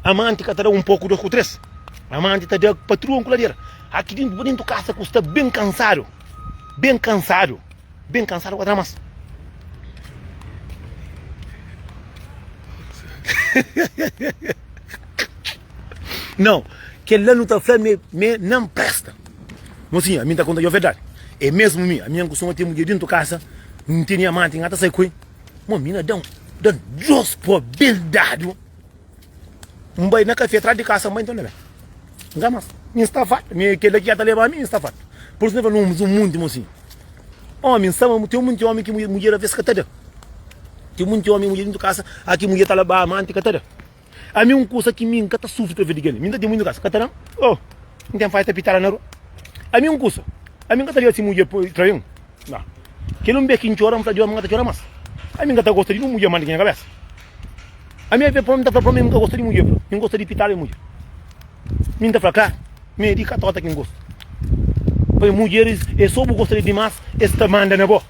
amanti ka ta da un poku, dos ku tres. Amanti ta da patrua ku ladera. Aki dintu, dintu kasa ku sta ben kansadu, ben kansadu. Ben kansadu ka tra mas. Não, kel-la nu ta fla me, me não presta. Mocinha, ami ta konta yo verdade. É mesmo mi, ami kustuma ten mudjer dentu kasa, N tene amanti, N ka ta sai ku el. Mo mina dan, dan dos pó ben dadu. N bai na kafé tras di kasa, N bai nton na ben. N ka mas. Mi N sta fartu. Mi kel-la ki ka ta leba mi, mi N sta fartu. Pur isu N fla, N uza un monti mosinhu. Omi, N sta ma ten monti omi ki mudjer aves ka ta da. Ten monti omi mudjer dintu kasa, a ki mudjer ta leba amanti ka ta da. Ami un kusa ki mi N ka ta sufri ta di kel-li. Mi N ta ten mudjer dintu kasa, ka ta da-m. Oh, N ten fai ta pitara na rua. Ami un kusa, ami N ka ta liga si mudjer trai-m. Nau. Kel un bes ki N txora, N fla Deus ma N ka ta txora mas. Ami N ka ta gosta di un mudjer manda ki nha kabesa. Ami e fla, N ta fla pa mi, N ka gosta di mudjer, fla. Mi N gosta di pitadu e mudjer. Mi N ta fla, klaru, mi e di katota ki N gosta. Pa mudjeris, e so bu gosta di dimas, es ta manda na bo.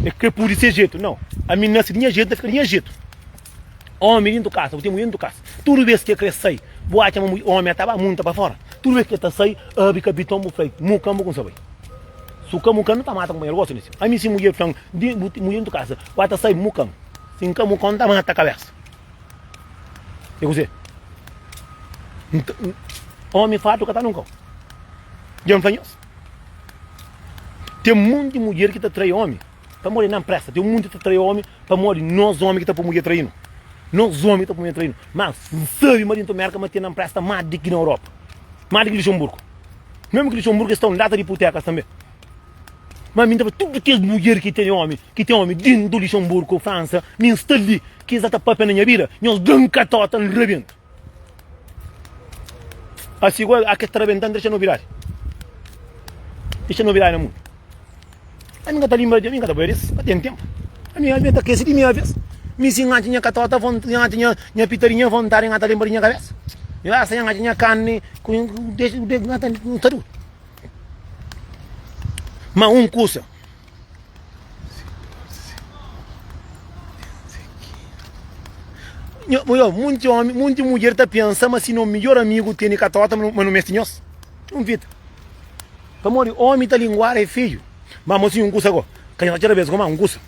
E kre pudi se jetu. Nau. Ami N nasi di nha jetu, N ta fika di nha jetu. Omi dintu kasa, bu ten mudjer dintu kasa. Tudu bes ki e kre sai, bu atxa ma omi a ta ba munta pa fora. Tudu bes ki e ta sai, abri kapiton bu fla, muka, bu kumsa bai. Su ka muka, nu ta mata kunpanheru gosi nisi. Ami si mudjer fla-m, di bu mudjer dintu kasa, bu ata sai muka-m. Si N ka muka-m, N ta mata kabesa. E kuzê? Omi fartu ka ta nunka. Dja N fla nhos. Ten monti mudjer ki ta trai omi pamodi nan presta. Ten monti ta trai omi pamodi nos omi ki ta poi mudjer trai-nu. Nos omi ki ta poi mudjer trai-nu. Má N sabe ma dintu Merka ma ten nan presta más di ki na Europa. Más di ki Luxemburgo. Mesmu ki Luxemburgo es ta un data di ipotekas tanbe. Ma mi N ta fla tudu kes mudjer ki ten omi, ki ten omi dintu Luxemburgo, Fransa, mi N sta li, ki es ta papia na nha bida, nhos da-m katota, N rabenta. Asi igual a kes ta rabenta, N dexa novidadi. Dexa novidadi na mundu. Ami N ka ta linbra di, ami N ka ta bai des, ka ten tenpu. Ami ami ta kese di mi aves. Mi si N atxa nha katota, N atxa nha nha pitarinha vontadi, N ta lenbra di nha kabesa. Mi basta N atxa nha karni ku dexa, N ta N ta dura. Ma un kusa. Munti omi, munti mudjer ta pensa ma si no midjor amigu tene katota ma no meste nhos. Un fita. Pamodi omi ta linguara e fidju. Ma mosinhu un kusa go. Ka nhos atxa rabesa go ma un kusa.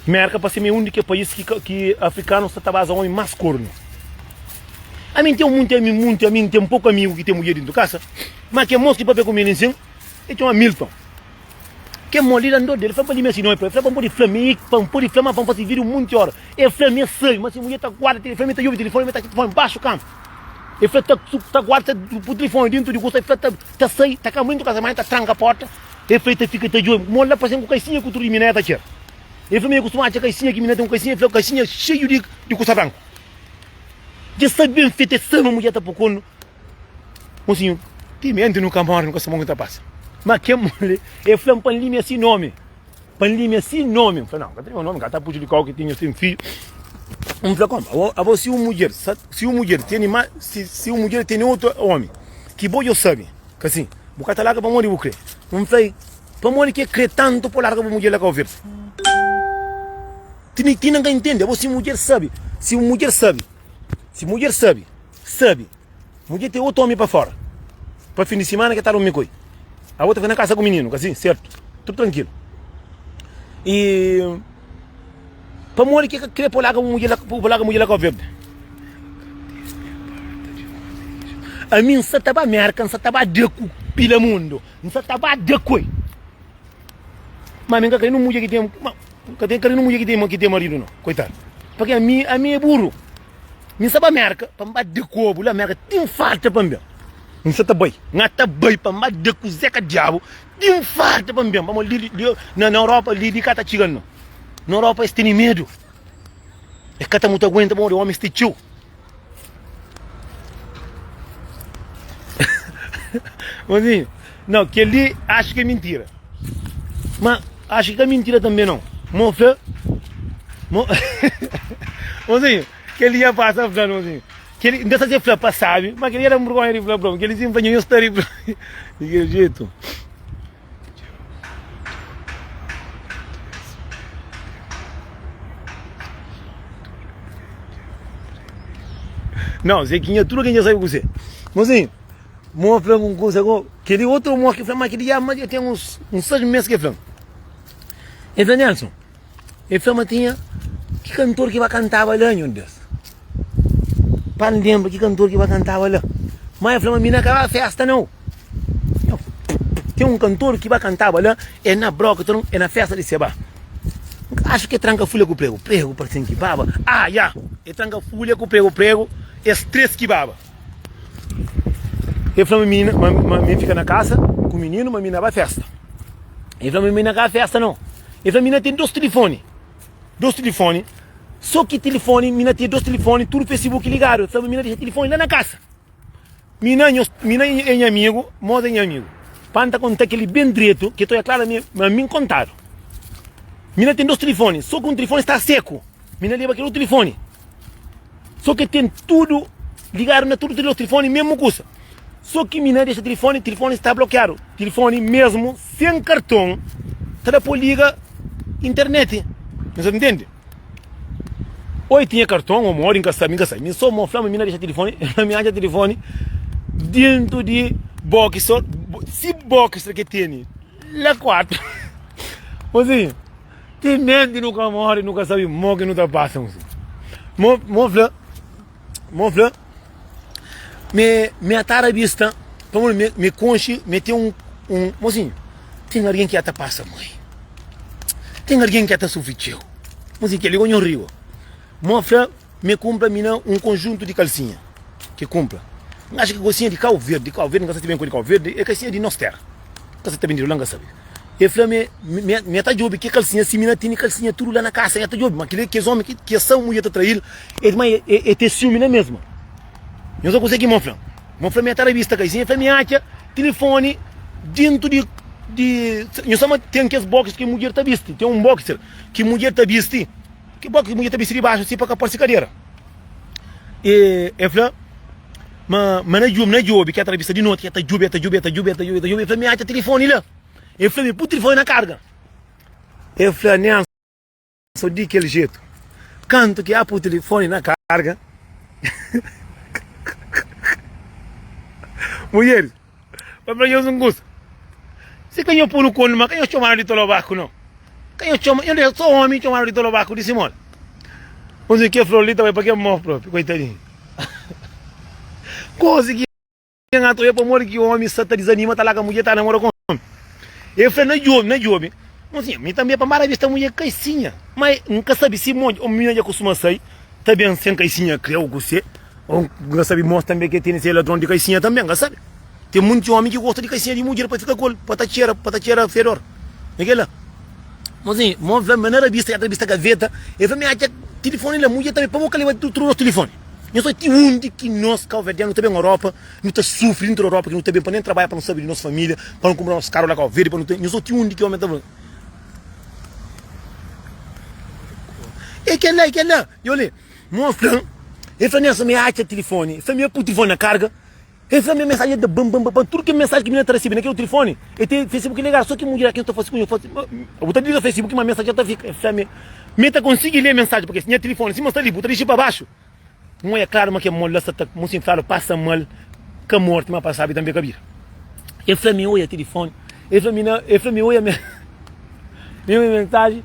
Merka pa ser un di ke pais ki ki afrikanu sta ta baza omi mas kornu. Ami n ten munti ami munti ami n ten poku amigu ki ten mudjer dintu kasa. Ma ke mos ki papia ku mi li nsin e txoma Milton. Ke mo li dan dor del fla pa li mi si no e fla pa n pudi fla mi pa n pudi fla ma pa n fasi video munti ora. E fla mi e sabi ma si mudjer ta guarda telefoni mi ta djobi telefoni mi ta atxa telefoni baxu kama. E fla ta ta guarda ta pu telefoni dintu di kusa e fla ta ta sai ta kaba dintu kasa ma e ta tranka porta. E fla e ta fika ta djobi mo la parse ku kaisinha ku tudu di mi na e ta txera. El fla ma el kustuma atxa kaixinha ki mina ten un kaixinha, el fla kaixinha xeiu di di kusa branku. Dja sta ben fetu, el sabe ma mudjer ta pô kornu. Mosinhu, timenti nu ka móre, nu ka sabe mo ki ta pasa. Ma kel mole, el fla-m pa N limia si nomi, pa N limia si nomi. N fla, nau, N ka ta limia nomi, N ka ta puxa di kau ki tinha sen fidju. N fla, koma, abo si un mudjer, si un mudjer tene ma, si si un mudjer tene otu omi ki bo dja sabe, ka sin, bu ka ta larga pamodi bu kre. N fla, Pamodi ki e kre tantu pa larga bu mudjer la Kau Verdi? Ti ti nan ka intende. Abo si mudjer sabi, si mudjer sabi, si mudjer sabi, sabi, mudjer ten otu omi pa fora, pa fin di simana ke ta durmi ku el. Abo ta fika na kasa ku mininu, ka si? Sertu? Tudu trankilu. I pamodi ki e ka kre pa larga bu mudjer la, pa larga mudjer la Kau Verdi? Ami N sa ta ba Merka, N sa ta ba da ku pila mundu. N sa ta ba da ku el. Ma mi N ka kre nun mudjer ki ten, ma N ka ten kre nun mudjer ki ten, ki ten maridu no. Koitadu. Pake ami, ami é buru. Mi N sa ba Merka pa N ba da ku obu la Merka tin falta pa N ben. N sa ta bai, N ta bai pa N ba da ku Zeka Diabu tin falta pa N ben. Pamodi li, li, na, na Europa li, li ka ta txiga-l no. Na Europa es tene medu. Es ka ta mutu aguenta pamodi omis ten txeu. Mozinho, não, kel-li acho que é mentira. Ma acho que ka mentira também não. Mo fla, mo Mozinho, kel-li já passa fla, mozinho. Kel-li, nta sa se fla pa sabe, ma kel-li era un vergonha di fla bro. Kel-li sim fla, nho sta ri di kel jeito. Não, Zequinha, tudo quem já sabe você. Mozinho, mo fla um coisa agora. Aquele outro mo que fla, mas aquele já, mas já tem uns, uns seis meses que fla. Ele fla, Nelson, El fla ma tinha ki kantor ki ba kantaba la, nho Deus. Pa N lenbra ki kantor ki ba kantaba la. Ma el fla ma mi na ka ba festa nau. Ten un kantor ki ba kantaba la, é na Brockton, é na festa di Seba. Acho ki é tranka fulha ku pregu. Pregu parse-m ki baba. Ah, ya! É tranka fulha ku pregu, pregu, es tres ki baba. El fla ma mi, ma, ma mi fika na kasa ku mininu, ma mi na ba festa. El fla ma mi na ka festa nau. El fla, Mi na ten dos tilifoni, dos tilifoni, so ki tilifoni, mi na ten dos tilifoni, tudu Facebook ligadu. El fla, Mi na dexa tilifoni la na kasa. Mi na nhos, mi na é nha amigu, mos é nha amigu. Pa N ta konta kel-li ben dretu, ki ta oja klaru mi, ma mi N kontadu. Mi na ten dos tilifoni, so ki un tilifoni sta seku, mi na leba kel otu tilifoni. So ki ten tudu ligadu na tudu dos tilifoni, mesmu kusa. So ki mi na dexa tilifoni, tilifoni sta blokiadu. Tilifoni mesmu sen karton ta da po liga internet. Nhos ta ntende? Oi tinha karton o modi, N ka sabi, N ka sabi. Mi so mo fla ma mi na dexa tilifoni, mi atxa tilifoni dentu di boxer, si boxer ke tene la kuartu. Mozinhu. Timenti nu ka móre, nu ka sabe mo ki nu ta pasa. Mo, mo fla, mo fla, me, me ata rabista, pamodi me, me konxe, me ten un, un, mozinhu, ten algen ki ata pasa mai, ten algen ki ata sufri txeu. Mozinhu, kel-li go nho riba. Mo fla, me kunpra mina un konjuntu di kalsinha, ke kunpra. N axa ki kalsinha di Kau Verdi, di Kau Verdi, N ka sa si ben ku di Kau Verdi, é kalsinha di nos tera. N ka sa ta bendidu la, N ka sabe. El fla me, me, me ta djobe ke kalsinha si mina tene kalsinha tudu la na kasa, nha ta djobe, ma kile kes omi ki ke sa mudjer ta trail, e ma e, e te siumi na mesma. Nhos sa kuse ki mo fla? Mo fla me ta rabista kalsinha, el fla me atxa tilifoni dentu di di nhos sa ma ten kes boxer ki mudjer ta bisti, ten un boxer ki mudjer ta bisti, ki boxer ki mudjer ta bisti di baxu si pa ka parsi kadera. E el fla ma ma na djobe, na djobe ki ta rabista di noti, ta djobe, ta djobe, ta djobe, ta djobe, ta djobe, el fla me atxa tilifoni la. El fla mi, pui tilifoni na karga. El fla, Nelson, di kel jetu, kantu ki a pui tilifoni na karga. Mudjeris, pa fla nhos un kusa, si ka nho punu konu, ma ka nho txomadu di tolobaku, no. Ka nho txoma, nho dexa so omi txomadu di tolobaku di si moda. Unzi ke flor li ta bai pa ke mof propi, koitadinhu. Kozi ki. Ten atu é pamodi ki omi sa ta dizanima ta larga mudjer ta namora ku omi. El fla na djobe, na djobe. Mon sinhor, mi tanbe pa mara bista mudjer kaisinha. Ma N ka sabe si monti o mina dja kustuma sai ta ben sen kaisinha kre o kuse. O N ka sabe mos tanbe ke tene se ladron di kaisinha tanbe, N ka sabe. Ten munti omi ki gosta di kaisinha di mudjer pa fika ku el, pa ta txera, pa ta txera fedor. É kela. Mozinho, mo fla ma na rabista, ya ta rabista gaveta, el fla mi atxa tilifoni la, mudjer tanbe, pamo ka leba tudu nos tilifoni. Nhos odja ti undi ki nos kauverdianu nu ta ben Europa, nu ta sufri dintu di Europa ki nu ta ben pa nen trabadja pa nu sabe di nos familia, pa nu kunpra nos karu la Kau Verdi, pa nu ten, nhos odja ti undi ki omi ta fla. É kel-la, é kel-la. I oli, mo fla, el fla Nelson mi atxa tilifoni, el fla mi pui tilifoni na karga. El fla mi mensaji el ta bam bam bam tudu kel mensaji ki mi na ta resebe na kel tilifoni el ten facebook ligadu so ki mudjer ki ta fasi ku nho fasi bu ta liga facebook ma mensaji ta fika el fla mi mi ta konsigi le mensaji purki nha tilifoni sima sta li bu ta dixi pa baxu N oia klaru ma kel mo la sta ta mo sin fladu pasa mal ka morti ma pa sabi tanbe ka bira el fla mi oia tilifoni el fla mi na el fla mi oia mi oia mensaji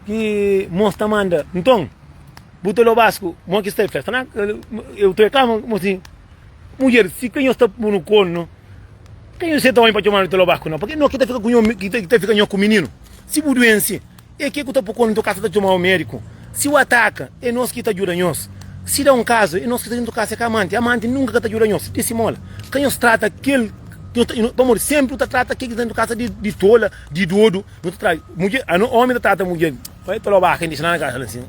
ki mo sta manda nton bu ta lobasku mo ki sta el fla sta na eu ta reklama mo sin Mudjer, si ka nhos ta punu kornu, ka nhos seta omi pa txomanu di tolobaku nau, pabia no ki ta fika ku nho, ki ta fika nho ku mininu. Si bu duensi, e ke ku ta pu kornu ntu kasa ta txomau mediku. Si u ataka, e nos ki ta djuda nhos. Si da un kazu, e nos ki ta dintu kasa, e ka amanti. Amanti nunka ka ta djuda nhos. Disi mola, ka nhos trata kel, pamodi sempri u ta trata kel ki ta dintu kasa di tola, di dodu. Nu ta tra mudjer, anu omi ta trata mudjer, bai ta lobaka inda na kasa assim.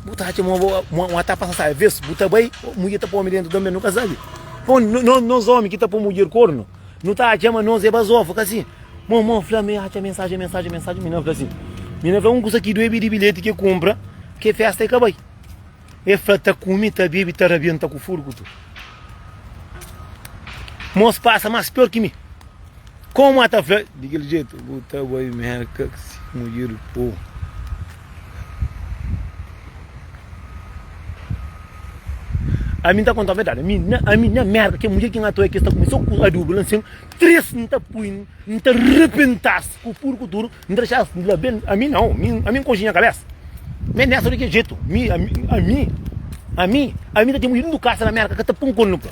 Bu ta atxa mo mo ta pasa saia ves, bu ta bai, mudjer ta poi omi dentu tambe, nu ka sabi. Pon no nos omi ki ta poi mudjer kornu, nu ta atxa ma nos é bazofa, ka si? Mo mo fla mi atxa mensajen, mensajen, mensajen, mina fla si. Mina fla un kusa ki duebi di bilheti ki kumpra, ke festa e ka bai. E fla ta kumi, ta bebi, ta rabenta ku furgu tu. Mos pasa mas pior ki mi. Komu a ta fla di kel jetu, bu ta bai Merka si mudjer po. Ami N ta konta verdadi, ami na ami na Merka kel mudjer ki N atoia ki sta ku mi so ku adubu la nsin, 3 N ta pui N ta rebentas ku furu ku tudu, N ta dexas la ben, ami nau, ami N konxe nha kabesa. Mi é nessa di kel jetu, mi ami ami ami ami ta ten mudjer dintu kasa na Merka ka ta pun kornu pa.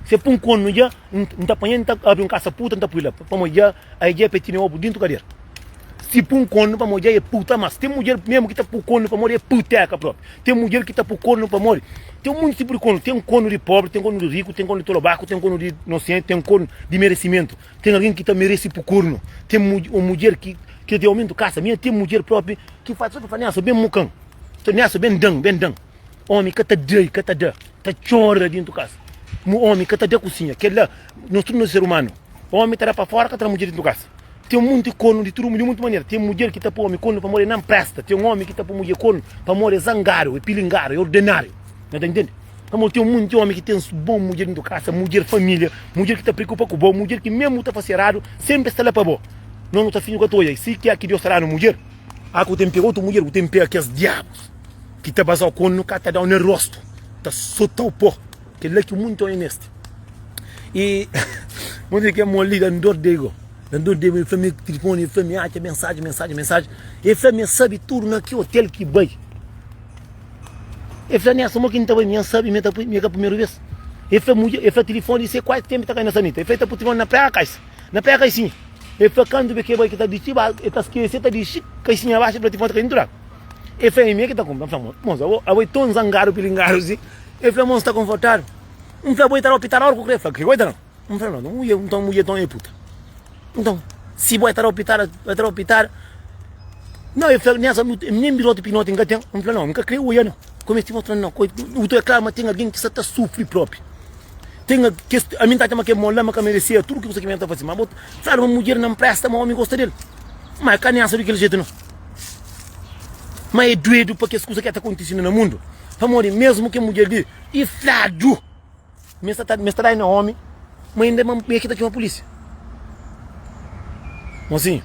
Se pun kornu dja N ta panha, N ta abri un kasa puta, N ta pui la, pamodi dja ai dja pe tene obu dintu kadera. Si pun kornu pamodi dja e puta mas. Ten mudjer mesmu ki ta pu kornu pamodi e puteka propi. Ten mudjer ki ta pu kornu pamodi ten munti tipu di kornu. Ten kornu di pobri, ten kornu di riku, ten kornu di tolobaku, ten kornu di nosenti, ten kornu di meresimentu. Ten algen ki ta meresi pu kornu. Ten un mudjer ki ki ta ten omentu kasa. Mi ten mudjer propi ki fasi so pa fla Nelson ben mukan, Nelson ben dan, ben dan. Omi ka ta da i ka ta da, ta txora dintu kasa. Mu omi ka ta da kusinha. Kel-la, nos tudu nos é ser umanu. Omi ta da pa fora, ka ta da mudjer dintu kasa. Ten munti kornu di tudu, di munti manera. Ten mudjer ki ta poi omi kornu pamodi e nan presta. Ten omi ki ta poi mudjer kornu pamodi e zangadu, e pilingadu, e ordenariu. Nha ta ntende? Pamodi ten munti omi ki ten bon mudjer dintu kasa, mudjer familia, mudjer ki ta preokupa ku bo, mudjer ki mesmu ta fase eradu, senpri sta la pa bo. Nos nu ta finji ku ta oja. Si ki a ki Deus ta danu mudjer, a ku ten pega otu mudjer, ku ten pega kes diabus. Ki ta bazau konu ka ta dau na rostu, ta sotau po. Kel la ki munti omi mesti. I munti ke mo li dan dor de go. Dan dor de go, el fla mi tilifoni, el fla mi atxa mensaji, mensaji, mensaji. El fla mi el sabi tudu na ki otel ki bai. El fla nessa mo ki N ta bai, mi N sabi mi ta pui, mi ka primeru bes. El fla mudjer, el fla tilifoni di se kuais tempu ta kai na sanita. El fla el ta pui tilifoni na pega kaisa, na pega kaisinha. El fla kantu be ke bai ki ta dixi ba, el ta skese, el ta dixi kaisinha baxu, el fla tilifoni ta kai dintu di agu. El fla, É mi ki ta kunpra. N fla, Mos, abo, abo é ton zangadu, pilingadu si. El fla, Mos, sta konfortadu. N fla, Bo é ta da pitada ora ku kre? El fla, Kre bo é ta da. N fla, No, mudjer, nton mudjer ton é puta. Nton, si bo é ta da pitada, bo ta da pitada. Nau, el fla, Nessa, nen biroti pinoti N ka ten. N fla, Nau, N ka kre oia nau. Kumesa ti mostra, Nau, koi, u ta kla ma ten algen ki sa ta sufri propi. Ten kes, ami N ta atxa ma kel mon la ma ka meresia tudu ki kusa ki mi ta fase. Ma bo fladu ma mudjer na npresta ma omi gosta del. Ma é ka nessa di kel jetu nau. Ma é duedu pa kes kusa ki ta kontise na mundu. Pamodi mesmu ke mudjer li i fladu ma sta ta ma sta dai na omi, ma inda ma e ki ta txoma pulisia. Mosinhu,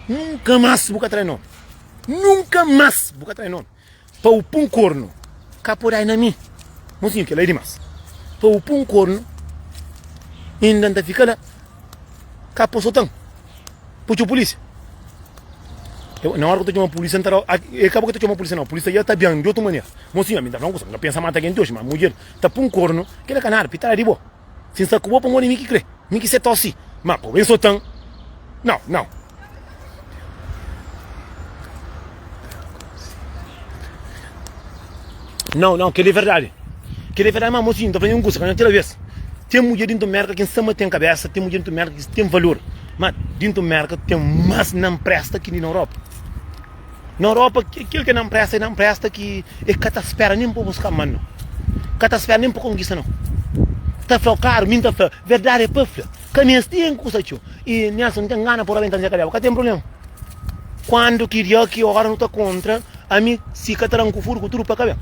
nunka mas bu ka trai nomi. Nunka mas bu ka trai nomi. Pa u pun kornu ka po dai na mi. Mosinhu, kel la é dimas. Pa u pun kornu inda N ta fika la. Ka po sotan. Po txoma pulisia. Na ora ku ta txoma pulisia, N ta da, e ka bo ki ta txoma pulisia nau, pulisia dja ta ben di otu manera. Mosinhu, ami N ta fla un kusa, N ka pensa mata kenti oji, ma mudjer ta pun kornu, kila ka nada, pitada di bo. Si N sta ku bo pamodi mi ki kre, mi ki seta-u si, ma po ben sotan, nau, nau. Nau, nau, kel-li é verdadi. Kel-li é verdadi, má mosinhu, N ta fla-nha un kusa, ka nha tira bes. Ten mudjer dintu Merka ki N sta ma ten kabésa, ten mudjer dintu Merka ki ten valor. Má dintu Merka ten más na npresta ki di na Europa. Na Europa kel ke na npresta e na npresta ki e ka ta spera nen pa buska man no. Ka ta spera nen pa konkista no. Ta fla klaru, mi nta fla verdadi é pa fla. Ka mesti N kusa txeu. I Nelson, N ten gana pa rabenta nha kabelu. Ka ten problema. Kuandu ki dia ki ora nu ta kontra, ami si ka ta dan ku furu ku tudu pa ka ben.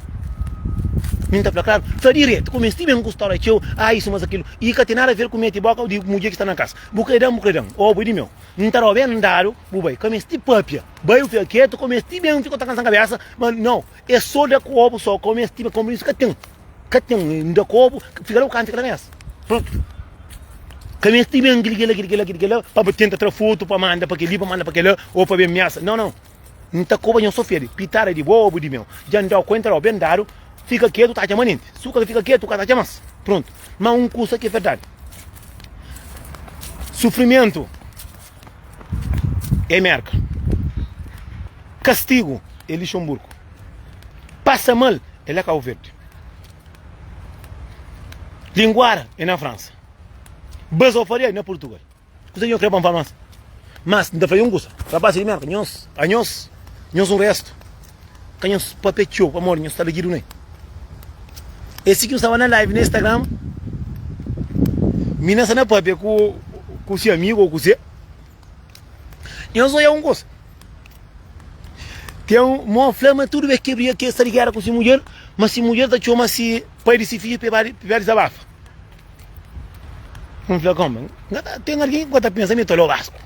Mi N ta fla klaru, fla diretu, ku mesti ben ku stória txeu, ah isu mas akilu. I ka ten nada ver ku meti boka di mudjer ki sta na kasa. Bu kre dan, bu kre dan. Ô bu é di meu. N ta dau ben dadu, bu bai. Ka mesti papia. Bai bu fika ketu, ka mesti ben fika ta kansa kabesa, ma nau, é so da kobu so, ka mesti ben, konpromisu ka ten. Ka ten, N da kobu, fika la bu kantu, fika la mesa. Prontu. Ka mesti ben kili kila, kili kila, kili kila, pa bu tenta tra fotu pa manda pa keli, pa manda pa kela, ô pa ben miasa. Nau, nau. N ta koba nhos so fedi. Pitada di bo ô bu di meu. Dja N dau kuenta dau ben dadu, fika ketu ta atxa manenti. Si bu ka fika ketu, ka ta atxa mas. Prontu. Ma un kusa ki é verdadi, sufrimentu é Merka, kastigu é Lixonburgu, pasa mal é la Kabu Verdi, linguara é na Fransa, bazofaria é na Purtugal. Kusa ki nho kre pa N fala mas? Mas N ta fla-i un kusa, rapazis di Merka, nhos, anhos, nhos un restu, ka nhos papia txeu pamodi nhos sta ligidu na el. É si ki N staba na live na Instagram, mina sta na papia ku ku si amigu ou kuzê, nhos oia un kusa, ten un mo fla ma tudu bes ki el bria ki el sta di gera ku si mudjer, ma si mudjer ta txoma si pai di si fidju pa el ba dizabafa. N fla koma, N ka ten algen ki ta pensa mi é tolo basku.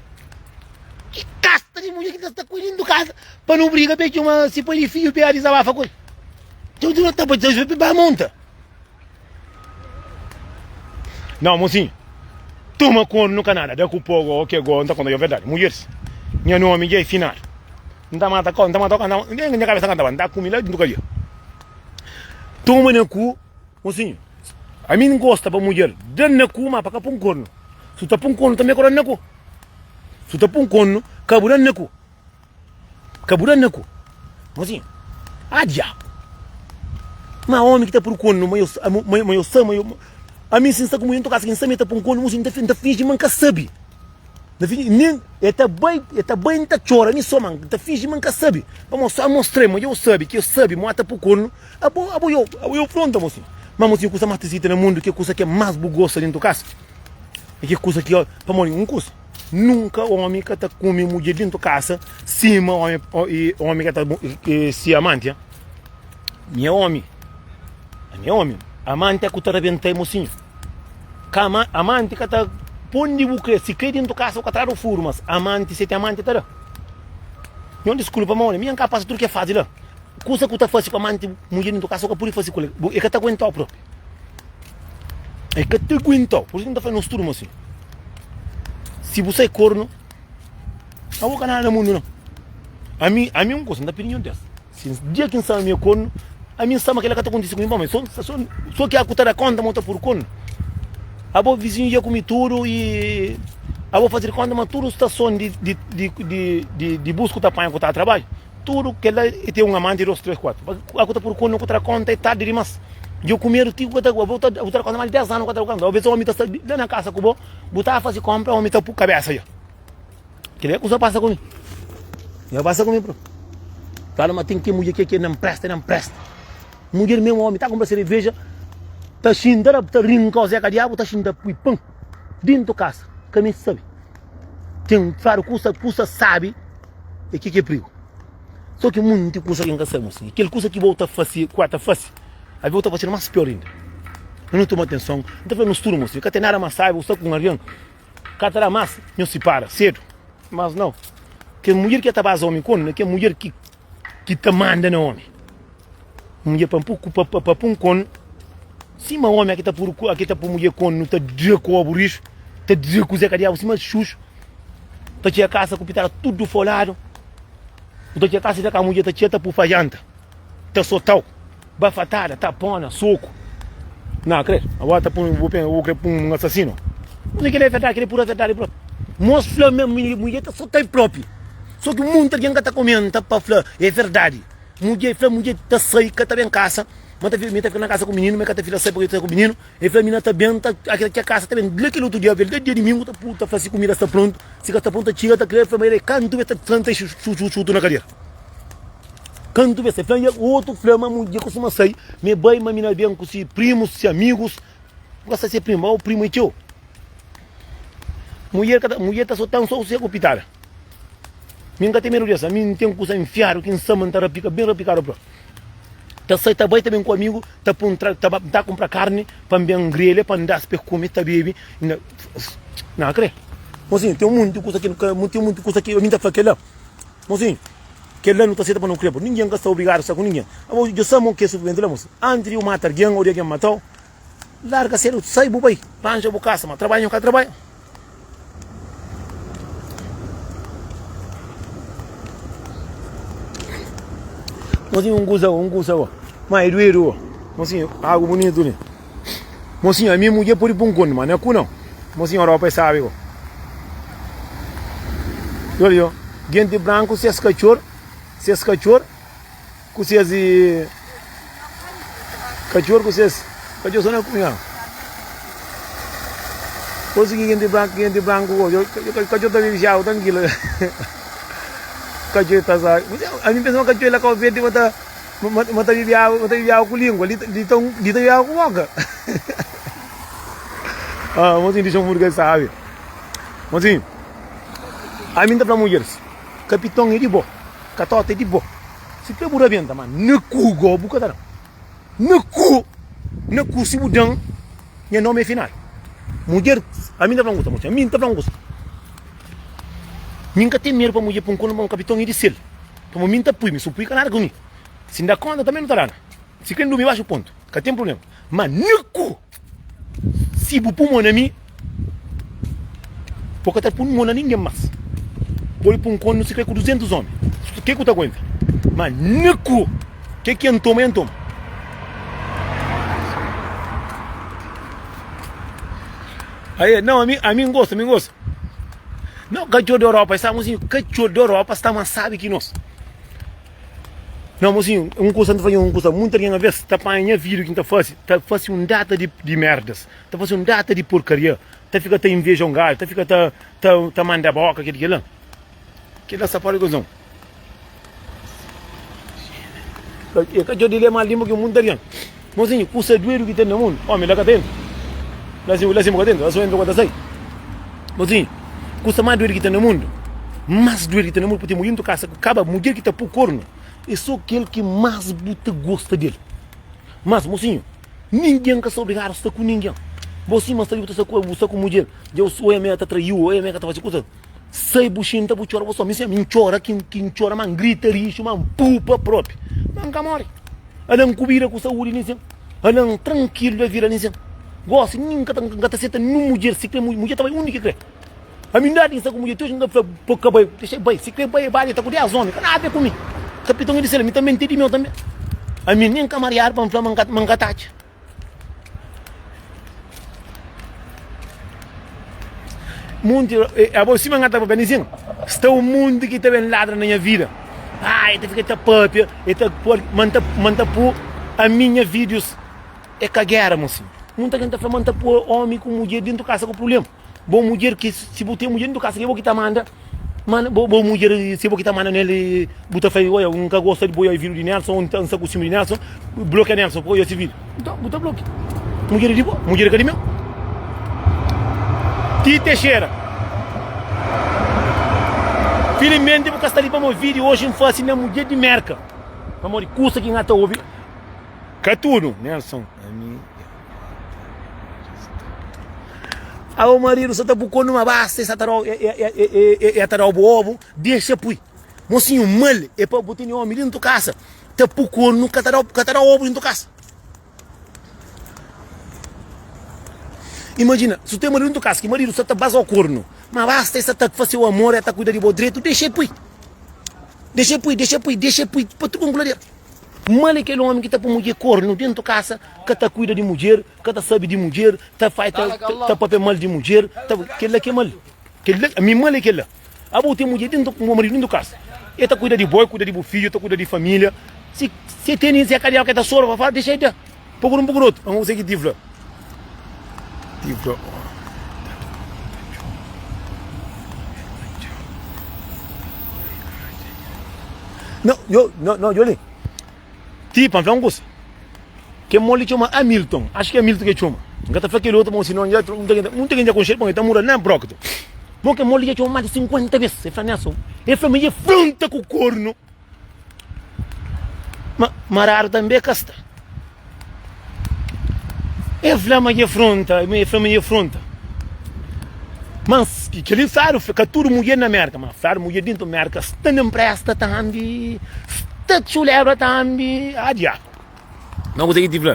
Ki kasta di mudjer ki ta sta ku el dentu kasa pa nu briga pa el txoma si pai di fidju pa el dizabafa ku el? Tudu no ta ba monta. Nau, mosinhu, tuma kornu nu ka nada, da ku po go, ke go, N ta konta yo verdadi. Mudjeris, nha nomi dja é finadu. N ta mata ko, N ta mata ko, nha kabesa ka ta ba, N ta kume la dentu kadia. Tuma na ku. Mosinhu, ami N gosta pa mudjer da-m na ku, ma pa ka pun kornu. Su ta pun kornu tanbe ka da-m na ku. Su ta pun kornu, ka bu da-m na ku. Ka bu da-m na ku. Mosinhu, ah diabu! Ma omi ki ta pur kornu, ma yo, ma yo sa, ma yo, ami si N sta ku mudjer N ta kasa ki N sa ma e ta pun kornu, mosinhu, N ta finji ma N ka sabi. N ta finji, nen, e ta bai, e ta bai N ta txora mi so, ma N ta finji ma N ka sabi. Pamodi so mostra-m ma dja-u sabi ki yo sabi ma ta pun kornu. Abo, abo yo, abo yo fronta mosinhu. Ma mosinhu kusa mas tisita na mundu ke kusa ke mas bu gosta dentu kasa e ke kusa ki pamodi un kusa nunka omi ka ta kume mudjer dentu kasa sima omi omi ka ta si amanti mi é omi ami é omi amanti é ku ta rabenta mosinhu ka amanti ka ta pondi bu kre si kre dentu kasa bu ka tradu furu mas amanti se ten amanti ta da nho diskulpa ma mi nka pasa tudu ke fazi la. Kusa ku ta fasi pa manti mudjer dintu kasa, bu ka pudi fasi ku el. E ka ta aguentau propi. E ka ta aguentau. Pur isu ki N ta fla nos tudu ma si, si bu sai kornu, abo ka nada na mundu nau. Ami, ami un kusa, N ta pidi Nhor Deus, si dia ki N sabe mi é kornu, ami N sabe ma kila ka ta kontisi ku mi, pamodi so, so, so ki aku ta da konta ma bu ta puru kornu. Abo vizinhu dja kumi tudu i abo fasi di konta ma tudu stason di, di, di, di, di, di bus ku ta panha ku ta trabadju. Tudu kel-la e ten un amanti, dos, tres, kuatu. Pa ku ta pur konu ku tra konta e tardi dimas. Djo kumedu ti ku ka ta bu ta bu ta konta mas di des anu ku ka ta konta. Obes omi ta sta la na kasa ku bo, bu ta fasi kompra omi ta pu kabesa dja. Kila kusa pasa ku mi. Dja pasa ku mi propi. Fala ma ten ke mudjer ke ke na mpresta na mpresta. Mudjer mesmu omi ta kumpra sereveja ta xinta la ta rinka o zeka diabu ta xinta pui pun dintu kasa ka meste sabi. Ten fladu kusa kusa sabi. E ke ki é prigu? So ki munti kusa ki N ka sabe, mosinha. Kel kusa ki bo ta fase, ku a ta fase, avi bo ta fase mas pior inda. Nu toma atenson. N ta fla nos tudu, mosinha, ka ten nada mas sabi, bu sta ku un algen, ka ta da mas, nhos sipara sedu. Mas nau. Kel mudjer ki ta baza omi konu, é kel mudjer ki ki ta manda na omi. Mudjer pa pa pa pa pun konu, sima omi aki ta puru aki ta pun mudjer konu, ta dra ku obu rixu, ta dra ku zeka diabu sima xuxu. Ta txia kasa ku pitara tudu foladu. Bu ta txia kasa i ta ka mudjer ta txia ta pufa janta, ta sotau, bafatada, tapona, soku. Na kre, abo ta pun bu pen bu kre pun un asasinu. Mas kila é verdadi, kila é pura verdadi propi. Mos fla ma mudjer ta sotai propi. So ki munti algen ka ta komenta pa fla é verdadi. Mudjer fla mudjer ta sai ka ta ben kasa, ma ta mi ta fika na kasa ku mininu, ma ka ta fila sai porque ta ku mininu. El fla, Mina ta ben, ta akila ki kasa ta ben. La kel otu dia, la dia dimingu, ta ta fla si kumida sta prontu. Si ka sta prontu, ta txiga, ta kre. El fla ma el é kantu bes ta senta i xutu na kadera. Kantu bes el fla, otu fla ma mudjer kustuma sai, ma el bai ma mina ben ku si primus, si amigus. Bu ka sta se primu, ma bu primu é txeu. Mudjer ka ta, mudjer ta sota-m so ku se ku pitada. Mi N ka ten medu di es, ami N ten kusa nfiadu ki N sa ma N ta rapika ben rapikadu pra. Ta sai ta bai ta ben ku amigu, ta pun tra, ta ba, N ta kunpra karni pa N ben grelha pa N da-s pa e kume, ta bebe. N na kre. Mosinhu, ten munti kusa ki N ka, ten munti kusa ki ami N ta fla kel-la. Mosinhu, kel-la nu ta seta pa nu kre, pur ningen ka sta obrigadu sta ku ningen. Abo dja sa mo ki é sufrimentu la, mosinhu. Antis di bu mata algen ô di algen mata-u, Larga sedu, sai bu bai, ranja bu kasa, ma trabadja ka trabadja. Mosinhu un kusa, un kusa bo, ma é duedu bo. Mosinhu, agu bunitu li. Mosinhu, ami mudjer pode pun kondu, ma na ku nau. Mosinhu, Europa é sabi bo. Olha yo, gente branco ses katxor, ses katxor. Ku ses katxor ku ses katxor so na kume agu. Konsigi kenti branku kenti branku katxor ta bebe agu trankilu katxor ta sa ami pensa ma katxor la Kau Verdi ma ta ma ta bebe agu ma ta bebe agu ku lingua li li ta li ta bebe agu ku boka ah mosinhu dixa un mudjer sabi mosinhu ami nta fla mudjeris kapiton é di bo. Katota é di bo. Si kre bu rabenta ma na ku go bu ka ta dan. Na ku, na ku si bu dan nha nomi é final. Mudjer, ami nta fla un kusa mosi, ami nta fla un kusa. Mi nka ten medu pa mudjer pun konu pa un kapiton é di sel. Pamodi mi nta pui, mi su pui ka nada ku mi. Si nda konta tanbe nu ta dana. Si kre n durmi baxu pontu, ka ten prublema. Ma na ku. Si bu pui mo na mi, bo ka ta pui mo na ningen mas. Pode pui un kornu si kre ku duzentus omi, ke ku ta aguenta? Ma na ku ke ki N toma, N toma. Aê, não, ami, ami N gosta, ami N gosta. Não, katxor di Europa, es sabe, katxor di Europa sta mas sabi ki nos. Não, mocinho, un kusa N ta fla un kusa, munta algen aves ta panha nha vídeo ki N ta fase, ta fase un data di, di merdas, ta fase un data di porkaria, ta fika ta inveja un gaju, ta fika ta, ta, ta manda boka, kel kel la. Kel la sta fora di kuzon. E ka djobe li é más linpu ki munta algen. Mocinho, kusa duedu ki ten na mundu, omi la ka ta entra. La si, la si bu ka ta entra, la so entra ku ka ta sai. Mocinho, kusa más duedu ki ten na mundu, más duedu ki ten na mundu, purti mudjer ntu kasa ku kaba, mudjer ki ta pu kornu, é so kel ki más bu ta gosta del. Mas, mocinho, ningen ka sta obrigadu sta ku ningen. Bo sima sta li bu ta sta ku, bu sta ku mudjer, dja oia ma el ta traiu, oia ma el ka ta fasi kusa. Sai bu xinta bu txora bu so mi mi N txora ki N txora ma N grita rixu ma N pupa propi ma N ka mori ala N ku bida ku saúdi li sin ala N trankilu da vida li sin gosi nin N ka ta seta nun mudjer si kre mudjer ta bai undi ki kre ami N da di sta ku mudjer ti oji N ka fla pa ka bai dexa bai si kre bai bai ta ku 10 omi ka nada aver ku mi kapiton e di sel mi tanbe N ten di meu tanbe ami nin N ka mariadu pa N fla ma N ka ta atxa. Munti, abo sima nga ta papia nisin, sta un munti ki ta ben ladra na nha vida. Ah, e ta fika ta papia, e ta poi, ma nta, ma nta pu ami nha videos é ka gera, mosinhu. Munta gen ta fla ma nta pu omi ku mudjer dentu kasa ku prublema. Bo mudjer ki si bu ten mudjer dentu kasa ki bo ki ta manda, manda bo, bo mudjer si bo ki ta manda nel, bu ta fla oia N ka gosta di bo oia video di Nelson, N sta ku siumi di Nelson, blokia Nelson pa oia si video. Nton bu ta blokia. Mudjer é di bo, mudjer é ka di meu. Ti Teixeira, Filimenti bu ka sta li pamodi video oji N fasi na mudjer di Merka, pamodi kusa ki N ata obi ka tudu. Nelson, ami. Abo maridu sa ta bu konu ma basta e sa ta dau e ta dau bu obu dexa pui mosinhu mal e pa bu tene omi dentu kasa ta pu kornu ka ta dau ka ta dau obu dentu kasa imajina su ten maridu dentu kasa ki maridu sa ta bazau kornu ma basta e sa ta faseu amor e ta kuida di bo dretu dexa e pui dexa e pui dexa e pui dexa e pui pa tudu konkuladera. Mal é kel ómi ki ta poi mudjer kornu déntu kasa, ka ta kuida di mudjer, ka ta sabe di mudjer, ta fai, ta, ta papia mal di mudjer, ta, kel-la ki é mal. Kel-la, ami mal é kel-la. Abo bu ten mudjer déntu, bu maridu déntu kasa, el ta kuida di bo, el kuida di bu fidju, el ta kuida di família. Si, si el tene, si el ka da, el ta sora pa fala, dexa el da. Pokuru un pokuru otu. Ama kuzê ki ti fla? Ti fla, oh. No, yo, no, no, yo li. Ti, pa N fla un kusa. Kel mon li txoma Hamilton. Acho ki é Hamilton ki el txoma. N ka ta fla kel otu, pamodi sinon dja munta ken dja konxe-l, pamodi el ta muda na Brockton. Bon, kel mon li dja txoma más di 50 bes. El fla Nelson, el fla ma dja fronta ku kornu. Ma maradu tanbe ka sta. El fla ma dja fronta, el fla ma dja fronta. Ma kel-li fladu ka tudu mudjer na Mérka, ma fladu mudjer dintu Mérka sta na npresta tambi, sta txulebra tambi. Ah diabu! Ma kuzê ki ti fla?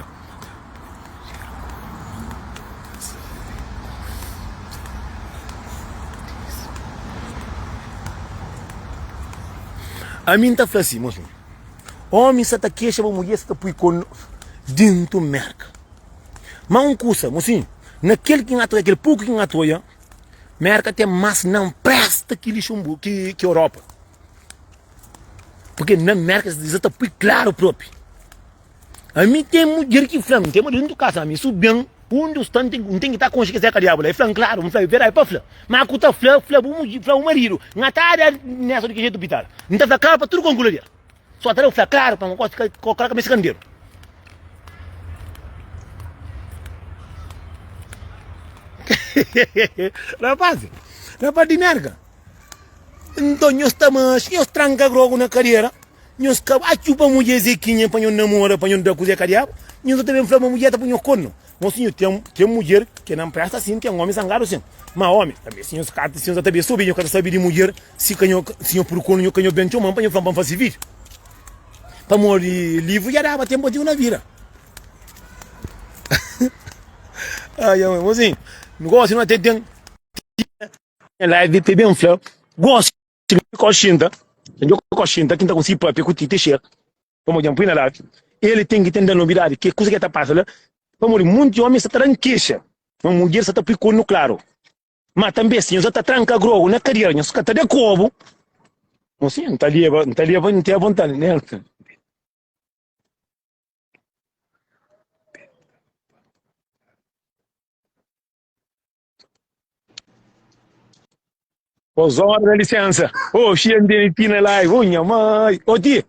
Ami N ta fla si, mosinhu, ómi sa ta kexa pa mudjer sa ta pui kornu dintu Mérka. Má un kusa, mosinhu, na kel ki N ata oja, kel poku ki N ata oja, Mérka ten más nan presta ki Lixonburgu, ki Europa. Purke na Mérka es ta pui klaru propi. Ami ten mudjer ki fla-m, ten mudjer dentu kasa, ami su ben undi u sta, N ten ki ta konxe kes eka diabu la. El fla-m klaru, N fla, é verdadi, pa fla. Ma ku ta fla, fla bu mudjer, fla bu maridu, N ka ta da nesa di ki jetu pitadu. N ta fla klaru pa tudu konklui. Só ta da fla klaru pa N gosta ka koloka mesa kanderu. Rapaz, rapaz di Mérka. Nton nhos ta manxe, nhos tranka grogu na kadera, nhos ka ba txupa mudjer Zekinha pa nhos namora, pa nhos da kuze ka diabu, nhos ta ben fla ma mudjer ta pui nhos kornu. Mosinhu, ten, ten mudjer ke na npresta sin, ten omi zangadu sin. Ma omi, tanbe si nhos ka, si nhos ta ben sobi, nhos ka ta sabi di mudjer, si ka nho, si nho pudu kornu, nho ka nho ben txoman pa nho flan pa N fasi video. Pamodi livru dja daba tenpu antigu na vida. Ai, ai, mosinhu, gosi no ate ten. Live pe ben fla gosi ko xinta djo ko xinta ki nta konsigi papia ku ti Teixeira pamodi dja npui na live el ten ki ten da nobidadi ke kusa ke ta pasa la pamodi munti omi sa ta dan kexa ma mudjer sa ta pui kornu klaru ma tanbe si nhos sa ta tranka grogu na kadera nhos ka ta da kobu mosi nta leba nta leba nta avontadi Nelson. Osório, dá licença. Ô, xia ntende ti na live. Ô, nha mãe. Ô, ti.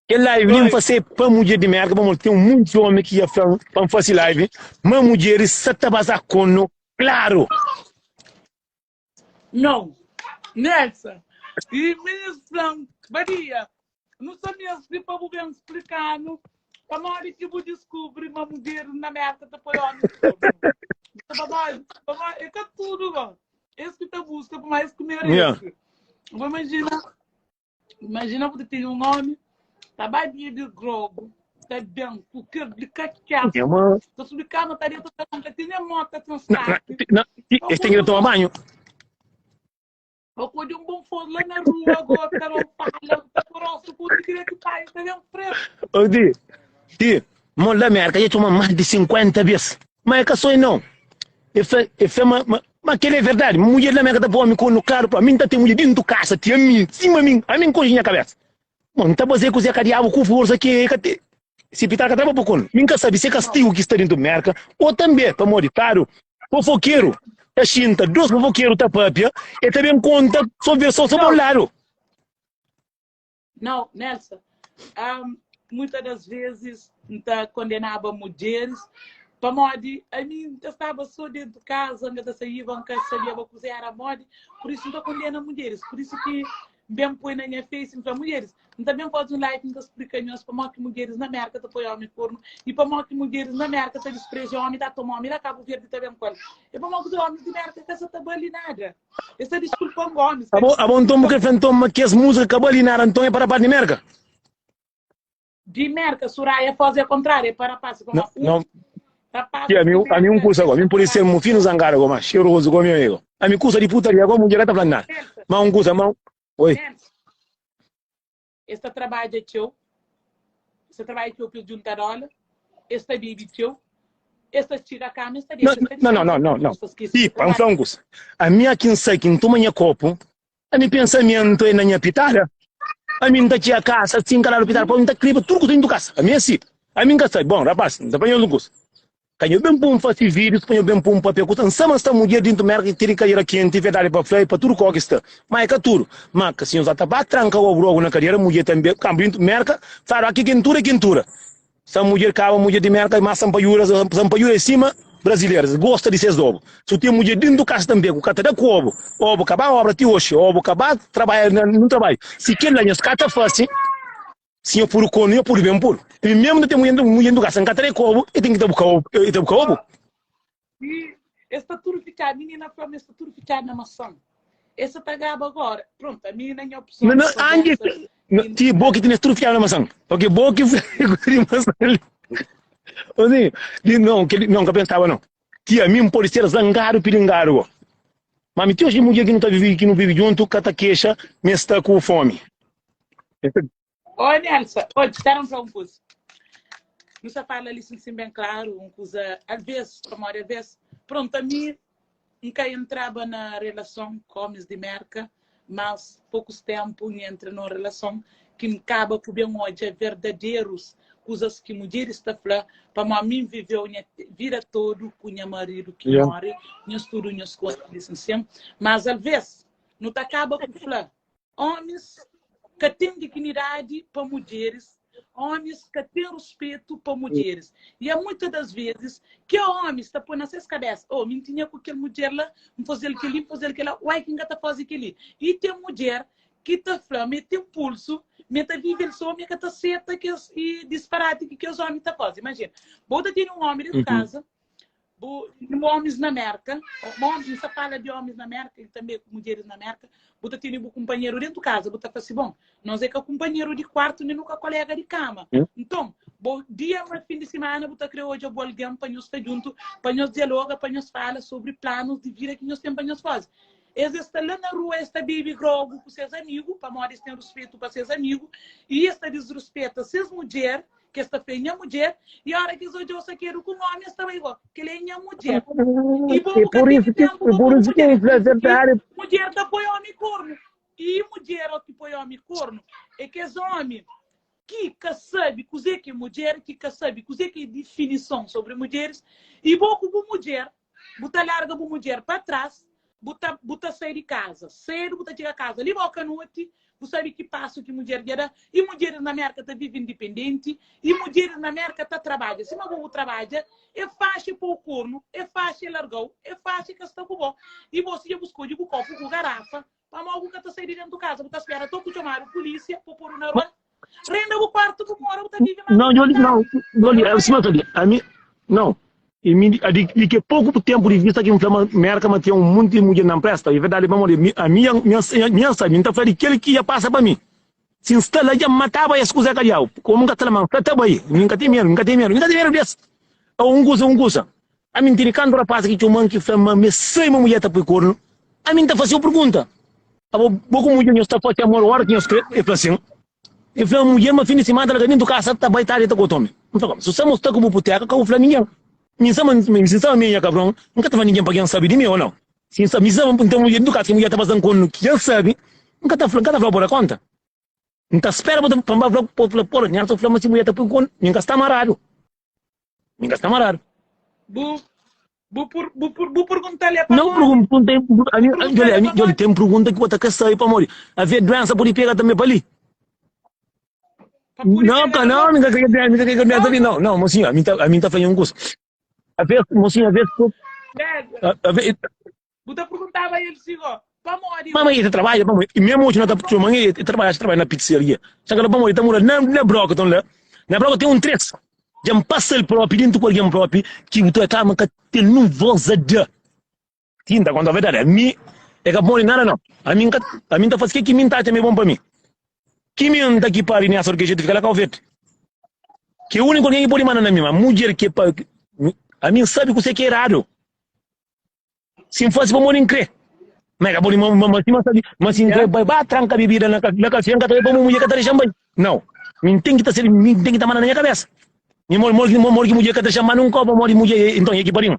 Kel live li N fase pa mudjer di Merka, pamodi ten munti omi ki dja fla pa N fase live, ma mudjeris sa ta baza kono klaru. Não. Nelson. E minis fla-m, Badia, nu sta meste pa bu ben splika-nu pamodi ki bu diskubri ma mudjeris na Merka ta poi omis kornu. Pamodi, pamodi, é ka tudu go. Es ki ta buska, pamodi es ki merese. Bu imajina, imajina bu ta tene un omi ta bai bebe grogu, ta ben ku kel di katxas, ta subi kama, ta deta, ta ronka, ti nha mó ta ten start. Na, es ten ki ta toma banhu. Ô kode un bon for la na rua go ta da un pala ta grosso ku ti kre ki pai ta ben fresco. Ô di, di, mon la Merka dja txoma más di 50 bes. Ma é ka só e não. E fla, e fla ma, ma, ma kel é verdadi. Mudjer la Merka ta poi omi kornu klaru pa mi. N ta ten mudjer dentu kasa ti ami, sima mi, ami N konxe nha kabesa. Bon, N ta baze ku Zé ka diabu ku forsa ki e ka te. Si pitar ka traba pa kornu. Mi N ka sabe si é kastigu ki sta dentu Merka ô tanbe pamodi fladu fofokeru ta xinta, dos fofokeru ta papia, e ta ben konta so verson so pa un ladu. Não, Nelson, um, muitas das vezes N ta kondenaba mudjeris pamodi ami N ta staba so dentu kaza, N ka ta saíba, N ka sabiaba kuzê era modi, pur isu N ta kondena mudjeris. Pur isu ki N ben poi na nha face, N fla, mudjeris, N ta ben faze un live N ta splika nhos pamodi ki mudjeris na Merka ta poi omi kornu i pamodi ki mudjeris na Merka ta dispreza omi, ta toma omi la Kabu Verdi ta ben ku el. É pamodi ki omis di Merka ka sa ta bali nada. Es ta diskulpa-m omis. Abo, abo nton bu kre fla nton ma kes múzika ka bali nada nton é pa rapaz di Merka? Di Merka, Suraia Foz é kontráriu, é pa rapaz. Não, não. Rapaz Tia, ami, ami un kusa go, ami pode ser mu finu zangadu go, ma xerozu go, mi amigo. Ami kusa di putaria go, mudjer ka ta fla nada. Ma un kusa, ma Oi. Es ta trabadja txeu, es ta trabadja txeu pa es djunta dóla, es ta bebe txeu, es ta txiga kama, es ta dexa, es ta Não, não, não, não, não. Pipa, N fla un kusa. Ami a ki N sai, ki N toma nha kopu, ami pensamentu é na nha pitada. Ami N ta txiga kasa, si N ka dadu pitada, pa N ta kriba tudu kusa dintu kasa. Ami é si. Ami N ka sai. Bon, rapaz, N ta fla nhos un kusa. Ka nho ben pun fasi videos pa nho ben pun papia ku ta nsa ma sta mudjer dintu merka ki tene kadera kenti verdadi pa fla e pa tudu kau ki sta ma e ka tudu ma ka si nho sa ta ba tranka obu logu na kadera mudjer tambe kanpu dintu merka fladu aki kentura e kentura sa mudjer kaba mudjer di merka ma sanpaiura sanpaiura e sima brazileras gosta di ses obu su ten mudjer dintu kasa tambe ku ka ta da ku obu obu ka ba obra ti oxi obu ka ba trabadja na nun trabadju si kila nhos ka ta fasi Si nho pudu konu, nho pudu ben pudu. Mi mesmu ta ten mulher, mulher ndu kasa, N ka ta da kobu, e ten ki ta buka obu, e ta buka obu. I es sta tudu fitxadu, minina fla ma es sta tudu fitxadu na masan. Es sa ta gaba gora. Prontu, ami na nha opson Na, di na, anji, konversa, na, i ti bo ki tene tudu fitxadu na masan. Ok, bo ki fla di masan li. Osi, di, não, kel, não, ka pensaba não. Ti ami N pode ser zangadu, pilingadu go. Ma mi ti oxi mudjer ki nu ta vivi, ki nu vivi djuntu ka ta kexa ma es sta ku fomi. Oi Nelsa, oi, spera-m fla un kuza. Nu sta fala li sin ben klaru, un kuza, alvês, pamodi alvês, prontu, ami N ka entraba na relason ku omis di Merka, mas pokus ténpu N entra na un relason ki N kaba ku ben odja verdaderus kuzas ki mudjeris ta fla, pamodi mi N viveu nha vida todu ku nha maridu ki Yeah. móre, nhos tudu nhos konxe li sin sin, mas alvês nu ta kaba ku fla Ómis ka ten dignidadi pa mudjeris, ómis ka ten ruspetu pa mudjeris. I a muitas das vezis ke ómis ta poi na ses kabesa, oh, mi N tinha ku kel mudjer la, N faze-l kel-li, N faze-l kel-la, uai ki N ka ta faze kel-li. I ten mudjer ki ta fla ma e ten pulsu, ma e ta vive el so, ma e ka ta seta kes disparati ki kes ómi ta faze. Imajina, bo ta tene un ómi dentu kaza, Bu omis na Merka, omis, N sta fala di omis na Merka i tanbe ku mudjeris na Merka, bu ta tene bu kunpanheru dentu kaza, bu ta fla si, bon, nos é ka kunpanheru di kuartu nen nu ka kolega di kama. Nton, bo dia ma fin di simana bu ta kre odja bu algen pa nhos sta djuntu, pa nhos dialoga, pa nhos fala sobri planus di vida ki nhos ten pa nhos faze. Es es sta la na rua, es ta bebe grogu ku ses amigu, pamodi es ten ruspetu pa ses amigu, i es ta disruspeta ses mudjer Kes ta fla, É nha mudjer. I óra ki es odja-u sakedu ku un ómi, es ta bai go, Kel-li é nha mudjer. I bo, É bu ka pur tene isu ki, ténpu é pa pur pô bu isu ki mudjer. N É fla pur isu ki verdadi. mudjer ta poi ómi kornu. I mudjer ó ki poi ómi kornu é kes ómi ki ka sabe kuzê ki é mudjer, ki ka sabe kuzê ki é difinison sobri mudjeris. I bo ku bu mudjer, Bu ta larga bu mudjer pa tras, bu ta bu ta sai di kaza sedu, bu ta txiga kaza li boka noti, bu sabe ki pasu ki mudjer dja da. I mudjeris na Merka ta vive indipendenti, i mudjeris na Merka ta trabadja sima bo bu trabadja. E faxi pô-u kornu, e faxi e larga-u, e faxi ka sta ku bo. I bo si dja bu skodje bu kopu ku garafa, pamodi bu ka ta sai di dentu kaza, bu ta spera to ku txomadu pulisia pa podu na rua. Renda bu kuartu bu mora bu ta vive más Não, Joli, não, vontadi. Joli, Agora é, sima ta di, a mi, não. E mi, a di, di que pouco tempo de vista que me fala, Merca, mas tinha um monte de mulher não presta. E verdade, vamos ali, a minha, minha, minha sabe, não tá falando de aquele que ia passar para mim. Se instala já matava esse coisa calhau. Como nunca tá lá, tá bem, nunca tem medo, nunca tem medo, nunca tem medo desse. Um coisa, um coisa. Ami N tene kantu rapaz ki txoman ki fla ma mi sai ma mudjer ta pui kornu. Ami N ta fase-u pergunta, Abo, bo ku mudjer nhos ta fase amor ora ki nhos kre? El fla sin. El fla mudjer ma fin di simana ta larga dentu kasa ta bai tardi ta ku otu omi. N fla, Su sa ma sta ku bu puteka ka bu fla ningen. Mi N sa ma mi si N sa ma mi é nha kabron, N ka ta fla ningen pa gen sabe di mi o nau. Si N sa mi sa ma N ten mudjer dentu kasa ki mudjer ta baza-m kornu ki dja N sabe, N ka ta fla, N ka ta fla bo da konta. N ta spera pa N ba fla pa fla, Pora, Nelson fla ma si mudjer ta pui kornu, mi N ka sta maradu. Mi ka sta maradu. Bu bu pur, bu pur, bu pergunta-l é Não pamodi? pergunta, tem, a Bu mim, pergunta-l Joli, é a mim, Joli, pamodi? tem pergunta que bota que sabe pamodi. Haver doença pode pegar também para ali. Pa pode Não, pega ka, na não, rua? mi ka ka mi ka ka doença Não, ali, não, não, mocinho, a mim tá, a mim tá fazendo um curso. A ver, mocinho, a ver, Nega. a, a ver, Bu ta perguntaba el si go, pamodi Mama go? e ta trabalha pamodi e mesmo hoje na ta Pamodi? mãe e trabalha trabalha na pizzaria. Só que pamodi ta mora na na Brockton lá. Na Brockton tem um três. Já me passa ele próprio dentro com alguém próprio que o teu calma que tem num voz a da. Tinta quando a verdade a mim é que bom nada não. A mim a mim tá faz que que mim tá é bom para mim. Que mim tá que pare nessa que jeito fica lá com o verde. Que o único alguém que pode mandar na mim, a mulher que a mim sabe que você que é errado. Si N fase pamodi N kre. Ma e ka pode ma ma sima sabi ma si N kre bai ba tranka bibida na na kafé N ka ta bai pamo mudjer ka ta dexa-m bai. Nau. Mi N ten ki ta ser mi N ten ki ta manda na nha kabesa. Mi modi modi modi ki mudjer ka ta dexa-m manda un kopu pamodi mudjer e nton e ki pari-m.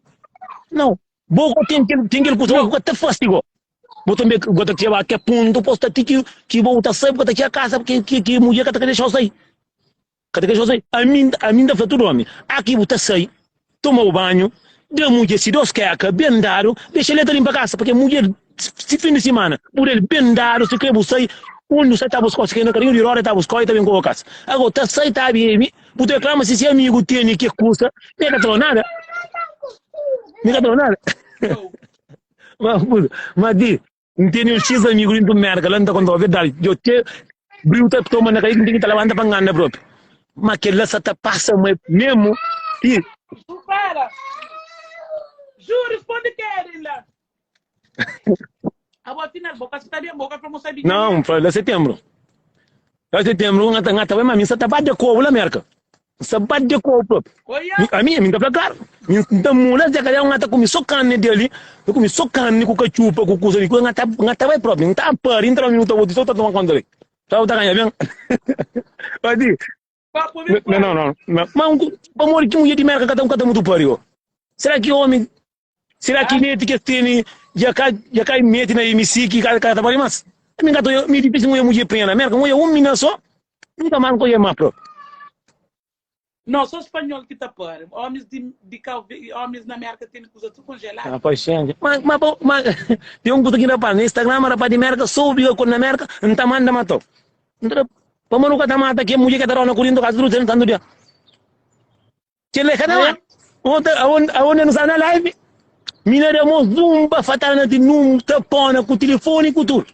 Nau. Bo go ten kel ten kel kusa bo Nau. ka ta fase go. Bo tanbe go ta txeba ke pontu po sta ti ki ki bo ta sai bo ka ta txega kasa ki ki ki mudjer ka ta dexa-u sai. Ka ta dexa-u sai. Ami ami N ta fla tudu omi, aki bu ta sai. Toma bu banhu, da mudjer si dos keka ben dadu, dexa el ta linpa kasa, pake mudjer si fin di simana bu da-l ben dadu, si kre bu sai, undi bu sai ta buska-u, si kre na karinhu di roda el ta buska-u, el ta ben ku bo kasa. Ago ta sai ta bebe, bu ta reklama si si amigu tene ke kusa, mi ka ta fla-u nada, mi ka ta fla-u nada. Ma, ma di, N tene un xis amigu dintu Merka la, N ta konta-u verdadi, djo te briu ta toma na kai ki N ten ki ta labanta pa N anda propi. Ma kel-la sa ta pasa ma memu ti. Ju fala, Ju risponde Keren la. Abo afinal bo ka sta ben, bo ka fla mo sabi kel Nau, N fla la setenbru. La setenbru N ta bai, ma mi N sa ta ba de kobu la Merka. N sta ba de kobu propi. Oia. Mi, ami, mi ta fla klaru. Mi N ta mula Zé Kadiau, N ta kume so karni di ali, N ta kume so karni ku katxupa, ku kusa di kusa, N ta, N ta bai propi. N ta pari, N ta dá minutu otu, so ta toma konta li. Sa bu ta ganha ben. Padi. Papo ben Não, não, não, não. Ma un, pamodi ki mudjer di Merka ka ta, ka ta mutu pari, ô? Será ki omi, será ki meti ki es tene dja ka, dja ka meti na MC ki ka, ka ta pari mas? Mi ka ta oia, mi difísil N oia mudjer prenha na Merka, N oia un mina so, nunka mas N ka oia mas propi. Não, só espanhol ki ta pari. Homis di, di Cabo Verde, homis na Merka tene kuza tudo congelado. Ah, paxénxa. Ma, ma, bo, ma, tem un kuza ki rapaz na Instagram, rapaz di Merka, só obriga ku na Merka, N ta manda matau. N ta, pamodi nu ka ta mata ke mudjer ke ta dau na kurintu kasa tudu tantu dia. Kel-la é ka ta mata. Ontem, aonde nu sta na live, mina da mó zumba fatala na ti num tapona ku tilifoni ku tudu.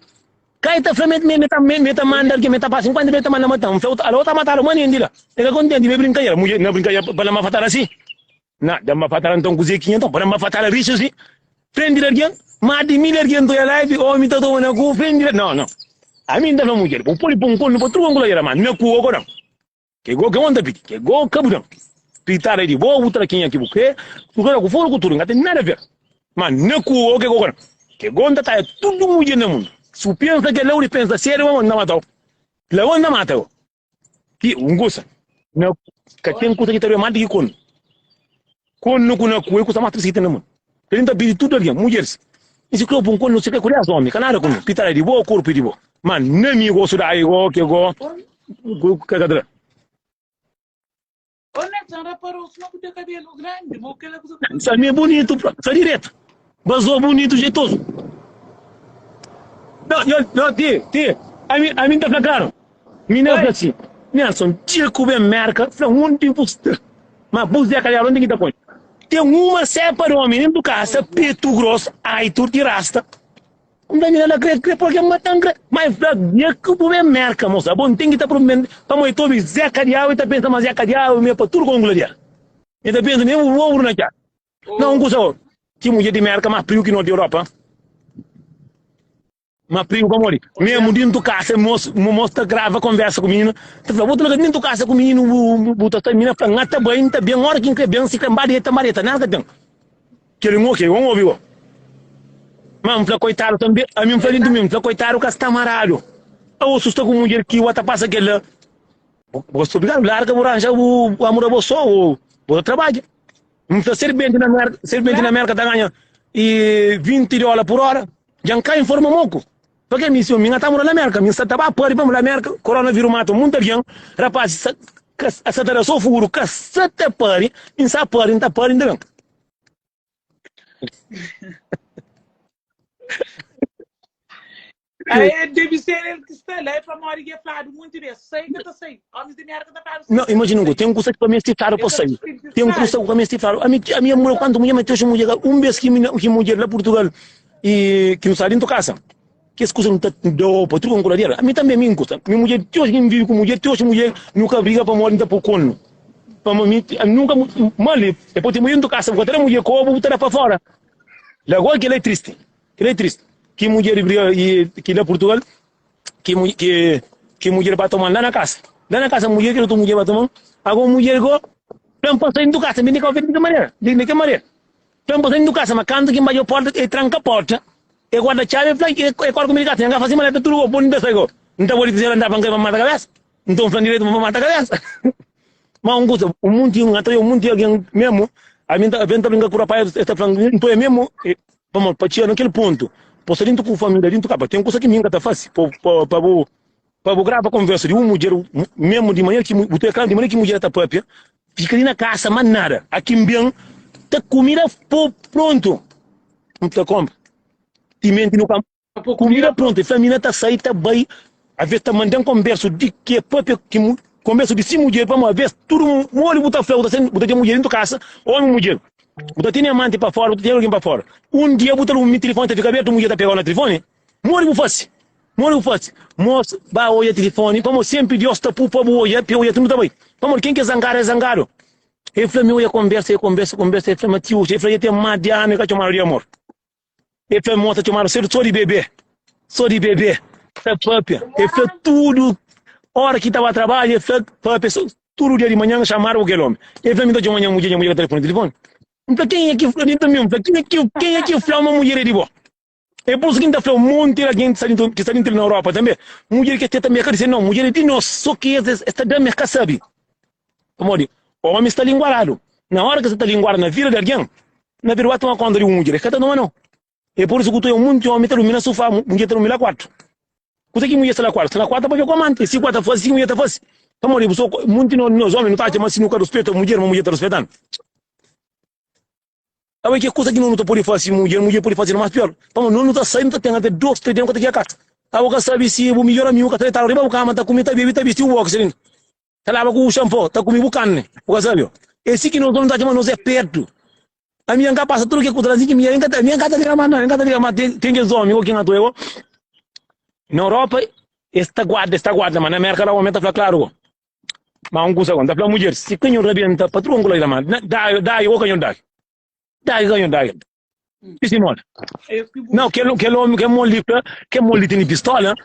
Kai ta fla me me ta me ta manda algen, me ta pasa 50 me ta manda matan. N fla alo ta matadu mani di la. E ka kontenti me brinkadeira. Mudjer na brinkadeira pa da mafatala si. Na da mafatala nton kuze ki nton pa da mafatala rixu si. Frenti di algen, ma di mil algen ta oia live, omi ta toma na ku frenti di No, no. Ami N ta fla mudjer, bu podi pun konu pa tudu konguladeira, ma na ku o ko dan. Ke go ke onda pidi, ke go ka bu dan. Pitada di bo, bu tra kenha ki bu kre, bu ka da ku foru ku tudu, nka ten nada ver. Ma na ku o ke go ka dan. Ke go nta taia tudu mudjer na mundu. Si bu pensa ke la, bu di pensa seriu ma nta matau. La go nta mata go. Ki un kusa, na ka ten kusa ki ta due mas di ki konu. Konu ku na ku e kusa mas tristi ki ten na mundu. Kel nta pidi tudu algen, mudjeris, i si kre pun konu, si kre ku des omi, ka nada ku mi. Pitada di bo, korpu di bo. Ma na mi gostu da i go ke go ku ka ka tra. Ô Nelson, raparou suma ku teu kabelu grandi, mo kela kusa ku Sa mi é bonitu, sa diretu. Bazou bonitu, jeitoso. Não, não, não, ti, ti. Ami, ami n ta fla klaru. Mi na fla si, Nelson, dia ku ben Merka, fla undi bu sta. Ma bu Zé Calhau, undi ki ta poi? Ten uma sepa di omi dentu kasa, petu gros, aitu di rasta. N fla, mina la kre, kre poi algen matan, kre. Ma el fla, dia ku bu ben Merka, mosa, abo N ten ki ta promete, pamodi ta obi Zé Calhau, el ta pensa ma Zé Calhau mi é pa tudu kongu la dia. El ta pensa mi é un ouru na txada. Na un kusa, ki mudjer di Merka más priu ki nos di Europa. Ma prigu pamodi? Mesmu dintu kasa mos mos ta grava konversa ku mininu, ta fla, bo ta na dintu kasa ku mininu bu bu ta sta, minina fla, nha ta bai, nta ben, ora ki nkre ben, si kre nba deta, nba deta, nada ka ten. Keli un oke, un obi bo. Ma nfla koitadu tanbe, ami nfla dintu mi, nfla koitadu ka sta maradu. Awo su sta ku mudjer ki wa ta pasa kela, bo bo sta obrigadu larga bu ranja bu bu amura bo so, o bo ta trabadja. N fla serbenti na Merka, serbenti na Merka ta ganha e 20 dóla por hora. Dja N ka informa moku. Pa ke mi si mi N ta mora na Merka, mi sa ta ba pari pa la Merka, coronavírus mata munta algen, rapazis sa ka sa ta da so furu, ka sa ta pari, N sa pari, N ta pari, N ta ben. Aí deve ser ele que está lá, é pamodi ki é fladu munti bes, sai ka ta sai. Homis di merka ta fladu sai Não, ka ta imagina, sai. tem kusa ki pa mesti fladu pa É ka sai. Tem kusa fladu. ki pa mesti fladu. Ami, ami amor quanto mulher, mas tem mulher, um vez que mina, que mulher lá Portugal e que não sai dentro casa. Que as coisas não tá deu para tudo com coladeira. A mim também me custa. Minha mulher, teus que vive com mulher, teus mulher nunca briga para morrer, não tá por corno. Pa mim, nunca mal, depois tem mulher dentro casa, porque até mulher cobo, botar para fora. Lagoa que ela é triste. Kel é tristi. Ki mudjer briga i ki la Purtugal, ki ki ki mudjer ba toman la na kasa. La na kasa mudjer kel otu mudjer ba toman. Ago mudjer go fla-m pa sai di kasa, mi di ka di ki manera, di ki manera. Fla-m pa sai di kasa, ma kantu ki N bai porta, e tranka porta, e guarda txabi, e fla e kore ku mi di kasa. Nha ka fasi maleta tudu go, pudi N ta sai go. N ta bai di terseru andar pa N kai pa N mata kabesa. Nton fla-m direitu pa N mata kabesa. Ma un kusa, un munti, N ta oia un munti algen memu, ami N ta, ta brinka ku rapaz, es ta fla-m, N ta oia memu, Pamodi pa txiga na kel pontu, pa sta dintu ku familia, dintu kapa, ten kusa ki mi N ka ta fasi pa pa bu pa bu grava konversa di un mudjer memu di manera ki bu ta klaru di manera ki mudjer ta papia, fika li na kasa ma nada. Aki N ben. Ta kumida po prontu. N ta konpra. Timenti nu ka kumida prontu, e fla mina ta sai ta bai, aves ta mandan konbersu di ke papia ki konbersu di si mudjer, pamo aves tudu moli bu ta fla bu ta sen bu ta ten mudjer dentu kasa, omi mudjer, bu ta tene amanti pa fora, bu ta tene algin pa fora. Un dia bu ta rumi tilifoni ta fika abertu mudjer ta pegau na tilifoni, modi bu fasi? Modi bu fasi? Mos ba oja tilifoni, pamo senpri Dios ta pu pa bu oja, pa oja tudu ta bai. Pamodi ken ki é zangadu é zangadu. El fla mi oja konbersa, e konbersa, konbersa, el fla Matius, el fla dja ten más di anu e ka txomadu di amor. El fla mo ta txomadu sedu so di bebê, so di bebê, ta papia. El fla tudu ora ki ta ba trabadja, el fla papia so tudu dia di manhan xamadu ku kel omi. El fla mi ta txoma nha mudjer, nha mudjer ka ta responde tilifoni. N fla kenha ki fla di mi? N fla kenha ki kenha ki fla ma mudjer é di bo? É pur isu ki N ta fla un monti di algen ki sta dintu ki sta dintu li na Europa tanbe, mudjer ki es ten tanbe é ka di se nau, mudjer é di nos, so ki es es ta da ma es ka sabe. Pamodi omi sta linguaradu, na ora ki es ta linguara na vida di algen, na verdadi ba toma konta di un mudjer, es ka ta toma nau. É pur isu ku ta oja un monti omi ta durmi na sufá, mudjer ta durmi la kuartu. Kuze ki mudjer sta la kuartu? Sta la kuartu pa papia ku amanti, si ku ta fasi, si mudjer ta fasi. Pamodi bu so monti nos omi nu ta atxa ma si nu ka ruspeta mudjer, ma mudjer ta ruspetanu. Abo ke kusa ki no nu ta pudi fasi mudjer, mudjer pudi fasi no mas pior. Pamo no nu ta sai, no ta ten ate dos, tres dia no ka ta txiga kasa. Abo ka sabi si bu midjor amigu ka ta detadu riba bu kama, ta kume, ta bebi, ta bisti bu boxer inda. Ta laba ku bu xampo, ta kume bu karni. Bu ka sabi o. E si ki nos no ta atxa ma nos e pertu. Ami N ka pasa tudu ke kusa la si ki mi N ka ta, ami N ka ta liga mas no, N ka ta liga mas. Ten, ten kes omi o kin atu e o. Na Europa es ta guarda, es ta guarda, ma na Merka la omi ta fla klaru o. Ma un kusa ta fla mudjer, si ka nho rabenta, patron ku la ma da da o ka nho da. Da ka nho da. Si simona. Não, que que homem que moli que moli tem pistola,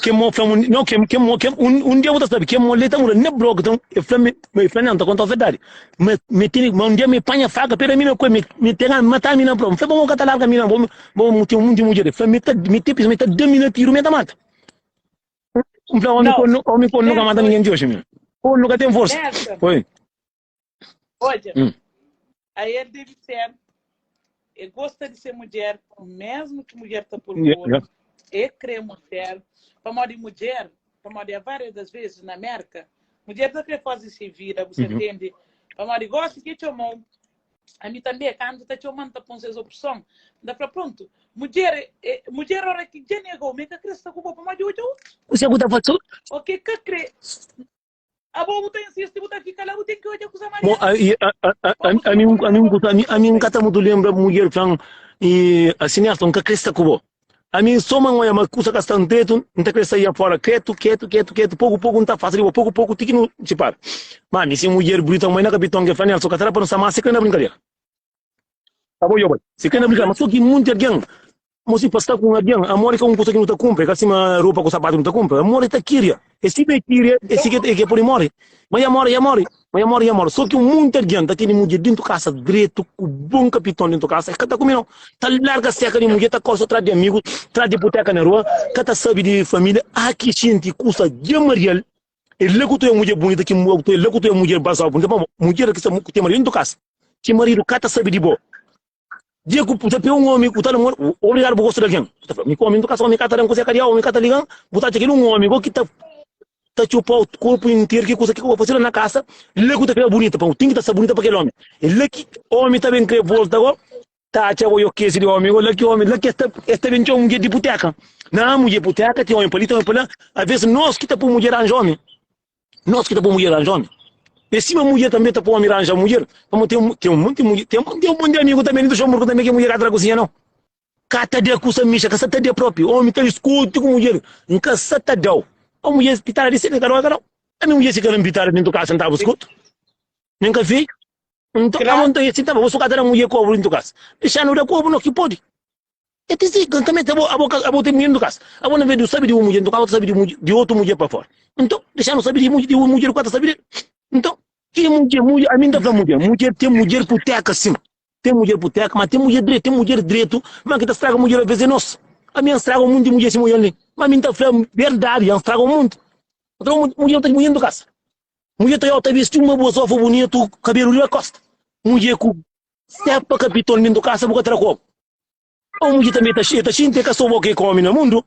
que mo fla não que que mo que um, um dia você sabe que moli tá mura ne blog então eu fla me me fla não tá conta a verdade. Me me tem um dia me panha faca pera mina co me me tem matar mina pro. Fla bom ka larga mina bom bom tem um monte de mulher. Fla me tá me tem me tá dando mina tiro me tá mata. N fla, omi kornu, omi kornu ka mata ninguém di oxi, mi. Kornu ka ten forsa. Nelson. Oi. Odja, Hum. a el debe ser, e gosta di se mudjer, mesmu ki mudjer ta pôl Yeah, kornu, yeah. e krê mudjer, pamodi mudjer, pamodi a várias das vezes na Merka, mudjer ta krê faze se vida, bu sa Uhum. ntende? Pamodi gosi ki e txoma-u, Ami tanbe, kantu ta txoma-m, ta pô-m ses opson. N ta fla, Prontu, mudjer, mudjer ora ki dja nega-u, ma e ka kre sta ku bo, pamodi odja otu. Kuzê ku ta fla? O ki ka kre, abo bu ta insisti, bu ta fika la, bu ten ki odja kuza Mo, mariadu. ami, ami, ami, ami N ka ta mutu lenbra mudjer fla-m, asi Nelson, N ka kre sta ku bo. Ami so ma N oja ma kusa ka sta dretu, N ta kre saia fora ketu, ketu, ketu, ketu, poku poku N ta afasta di bo, poku poku ti ki nu sipara. Ma ami si mudjer brita mai na kapiton ke fla Nelson ka ta da pa nu sta mas si kre na brinkadera. Ka bo yoba, si kre na brinkadera, ma so ki munti algen, mo si pa sta ku un algen, amor e ka un kusa ki nu ta kunpra, e ka sima ropa ku sapatu ki nu ta kunpra, amor e ta kiria, e si pa e kiria, e si ke e pudi mori, ma ya mori, ya mori. Ma ya mori, ya mori. So ki un monti algen ta tene mudjer dentu kasa dretu, ku bon kapiton dentu kasa, es ka ta kume nau. Ta larga seka di mudjer, ta kore so tras di amigus, tras di buteka na rua, ka ta sabe di familia. A ki xinti kusa dja marial, e la ku ta oja mudjer bunita, ki e la ku ta oja mudjer basau bunita. Pamodi mudjer ki sta ku ten maridu dentu kasa, ki maridu ka ta sabe di bo. Dia ku bu ta pega un omi ku ta namora, obrigadu bu gosta di algen. Bu ta fla, mi ku omi ntu kasa, omi ka ta dan kuze kadiau, omi ka ta ligan. Bu ta atxa kel un omi go ki ta ta txupau korpu interu, ki kuza ki ku bo fasi la na kasa, la ku ta fika bunita, pa ten ki ta sta bunita pa kel omi. E la ki omi ta ben kre volta go, ta atxa go yo kesi di omi go, la ki omi, la ki es ta es ta ben txoma mudjer di puteka. Na mudjer puteka, ten omi pa li, ten omi pa la. Aves nos ki ta pui mudjer ranja omi. Nos ki ta poi mudjer ranja omi. É sima mudjer tanbe ta poi omi ranja mudjer. Pamodi ten, ten un monti mudjer, ten, ten un monti amigu tanbe li Luxemburgu tanbe ki mudjer ka ta da kusinha nau. Ka ta da kusa mixa, ka sa ta da propi. Omi ta diskuti ku mudjer, N ka sa ta dau. O mudjer pitada di seta, ka dau, ka dau. Ami mudjer si ka dan pitada dentu kasa, N ta buskutu. Nen ka fei. Nton, abo nton, e sinta, bo so ka ta da mudjer kobru dentu kasa. Dixanu da kobru no ki podi. E ti si, ka mete abo, abo, abo ten mulher dentro casa. Abo na vez de sabe de um mulher dentro casa, sabe de, de outro mulher para fora. Então, deixa não sabe de mulher, de um mulher, quatro sabe de. Então, que mulher, mulher, a mim tá falando mulher, mulher tem mulher puteca sim. Tem mulher puteca, mas tem mulher direito, tem mulher direito, mas que tá estraga mulher às vezes é nós. A minha estraga um monte de mulher sem mulher ali. Mas a mim tá falando verdade, estraga um monte. Então, mulher tá mulher dentro casa. Mulher tá, tá vestir uma boa sofa bonito, cabelo de costa. Mulher com Sepa kapiton dentu kasa bu ka tra komu. O mudjer tanbe ta e ta xinti e ka so bo ki ka omi na mundu.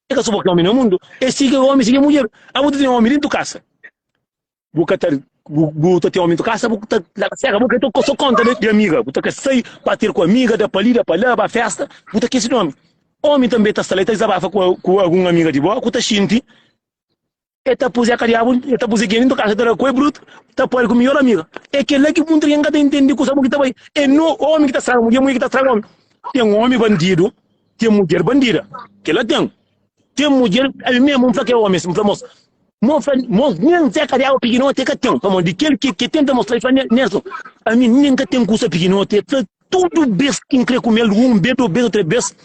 E ka so bo ki omi na mundu. E si ki omi si ki mudjer. Abo ta ten omi dentu kasa. Bu ka ta. Bu ta ten omi na kasa, bu ta larga sega, bu ka ta so konta di amiga, bu ta ka sai pa ter ku amiga, da pa li, da pa la, ba festa, bu ta kesi di omi. Omi tanbe ta sta la, e ta dizabafa ku algun amiga di bo, ku ta xinti, e ta puse ka diabu, e ta puse geni na kasa, e ta da ku e brutu, ta poi ku mior amiga. E kila ki munti algen ka ta intende kusa bu ki ta bai. E no omi ki ta straga mudjer, mudjer ki ta straga omi. Ten omi bandidu, ten mudjer bandida. Kila ten. Ten mudjer, ami mesmu N fla ke omi, N fla mos, Mo fla, mo nen zeka di agu pikinoti e ka ten, pamodi di kel ki ke tenta mostra, i fla, Nelson, ami nen ka ten kusa pikinoti. E fla, tudu bes ki N kre kume-l, un bes, dos bes o tres bes,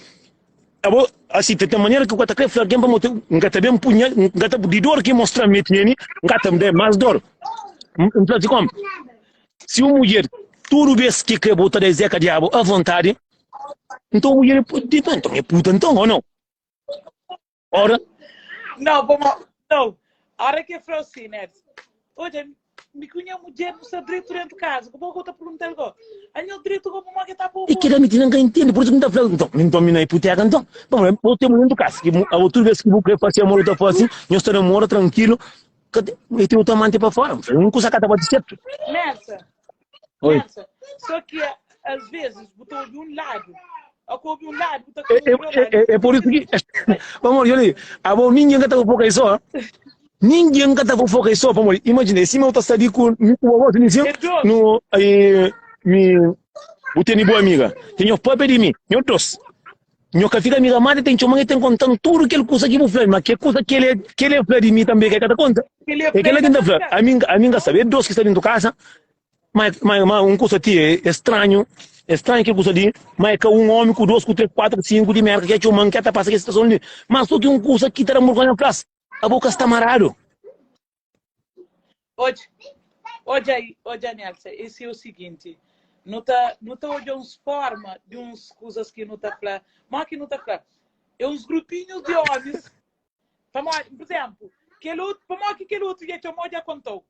abo, asi, ten manera ki ku ka ta kre fla algen pamodi N ka ta ben punha, N ka ta, di dor ki mostra mi tene, N ka ta da mas dor. N fla si komu, si un mudjer tudu bes ki kre bo ta da zeka di agu avontadi, nton mudjer é, nton é puta nton, o nau? Ora. Não, pamodi, não. Ora ki el fla si, Neves, odja, mi ku nha mudjer nu sta dretu dentu kaza, ku bo ku ta pergunta-l go, anho dretu go pamodi ki el ta pô E kila mi ti nan ka intende, por isu ki N ta fla, nton, nton mi na iputeka nton, pamodi bo ten mulher dentu kasa, ki abo tudu bes ki bu kre fasi amor bu ta fasi, nhos ta namora trankilu, ka ten, e ten otu amanti pa fora, un kusa ka ta bati sertu. Nelsa, Oi. Nelsa, só ki às vezes bu ta obi un ladu, a ku obi un ladu bu ta É, ka obi é, ladu. é, é por isso que. Pamodi, olha aí, abo ninguém ka ta fofoca aí só. Ninguém ka ta fofoca aí só, pamodi. Imagina, se eu ta sabe com mi com vovó, assim, É dos. no, aí, mi, bu tene boa amiga. Tem o papi de mim, nho dos. Nho ka fika amiga mate tem txoman e tem contan tudo kel kusa ki bu fla, mas ke kusa que ele que ele fla de mim também que ka ta conta. Ele É fla kela e ki ka ta ta fla. fla. A mim, a mim ka sabe, é dos ki sta dentro casa. Ma, ma, ma un kusa ti é, é stranhu, é stranhu kel kusa li, ma é ka un omi ku dos, ku tres, kuatru, ku sinku di Merka ki é txoman ki ta pasa kes situason li. Ma so ki un kusa ki ta da burgonha fla-s, abo ka sta maradu. Odja, odja aí, odja Nelsa, esse é o seguinte, nu ta, nu ta odja uns forma di uns kuzas ki nu ta fla, mo ki nu ta fla, é uns grupinhos di omis, pamodi, por exemplo, kel otu, pamodi ki kel otu dja txomou, dja kontou,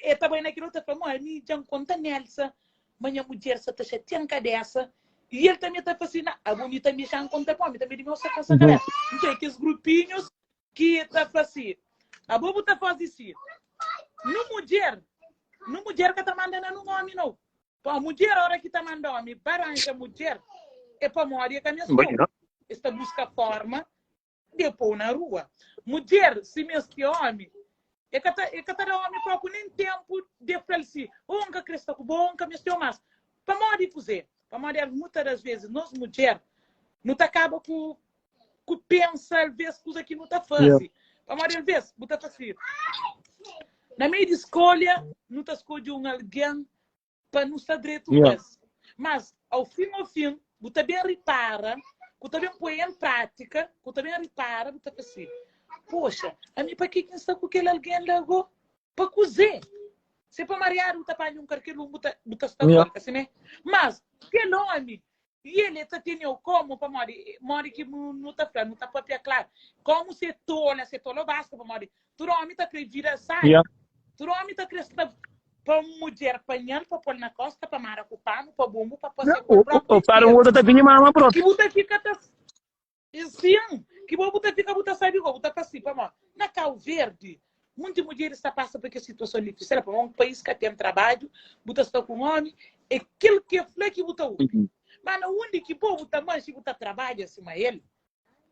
E ta bai na kel otu, el fla, Mô, ami dja N konta Nelsa ma nha mudjer sa ta xatia-m kabésa. I el tanbê ta fla si, Na, abo mi tanbê xa N konta pa mi tanbê di meu sta kansa kabésa. Nton, é kes grupinhus ki ta fla si, Abo bu ta faze si. Nu mudjer, nu mudjer ka ta manda na nun ómi nau. Pa mudjer, óra ki ta manda ómi ba ranja mudjer, é pamodi e ka meste-u. Es ta buska fórma de pou na rua. Mudjer si meste omi, e ka ta e ka ta da omi propi nen tempu de fla-l si, oh N ka kre sta ku bo, oh N ka meste-u mas. Pamodi kuzê? Pamodi al muta das vezes nos mudjer nu ta kaba ku ku pensa alvês kuza ki nu ta faze. Pamodi alvês bu ta fla si, na meiu di skolha nu ta skodje un algen pa nu sta dretu ku es. Mas, au fin au fin, bu ta ben ripara, ku ta ben poi en prátika, ku ta ben ripara, bu ta fla si, Poxa, ami pa ke ki N sta ku kel algen la go? Pa kuzê? Se pa mariadu bu ta panha un karkel un bu ta bu ta sta ku el, ka simé? Mas, kel omi I el e ta tene-u komu, pamodi, modi ki nu ta fla, nu ta papia klaru, komu si e tola, si e tola basta, pamodi tudu omi ta kre vida sabi, tudu omi ta kre sta pa un mudjer panha-l, pa pô-l na kosta, pa mara ku panu, pa bumbu, pa pasia ku el propi interu, ki bu ta fika ta. Sin, ki bo bu ta fika bu ta sabi go, bu ta fla si, pamodi na Kau Verdi munti mudjeris ta pasa pa kes situason difisil, pamodi un pais ka ten trabadju, bu ta sta ku un omi, e kel ki e fla ki bu ta obi. Ma na undi ki bo bu ta manxi bu ta trabadja sima el,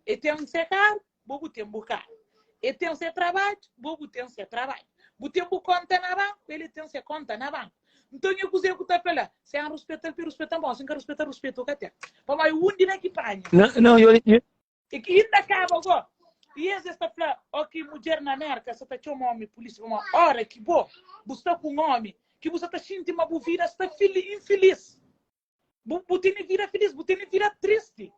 e ten se karu, bo bu ten bu karu, e ten se trabadju, bo bu ten se trabadju, bu ten bu konta na banku, el e ten se konta na banku. Nton nha kuzê ku ta fla la? Si N ruspeta-l, pa e ruspeta-m, bon, si N ka ruspeta-l, ruspetu ka ten. Pamodi undi la ki panha? Não, não, eu, eu, E ki inda kaba go. I es es ta fla, o ki mudjer na Merka sa ta txoma omi pulisia, pamodi ora ki bo bu sta ku un omi ki bu sa ta xinti ma bu vida sta infilis. Bu, bu tene vida filis, bu tene vida tristi,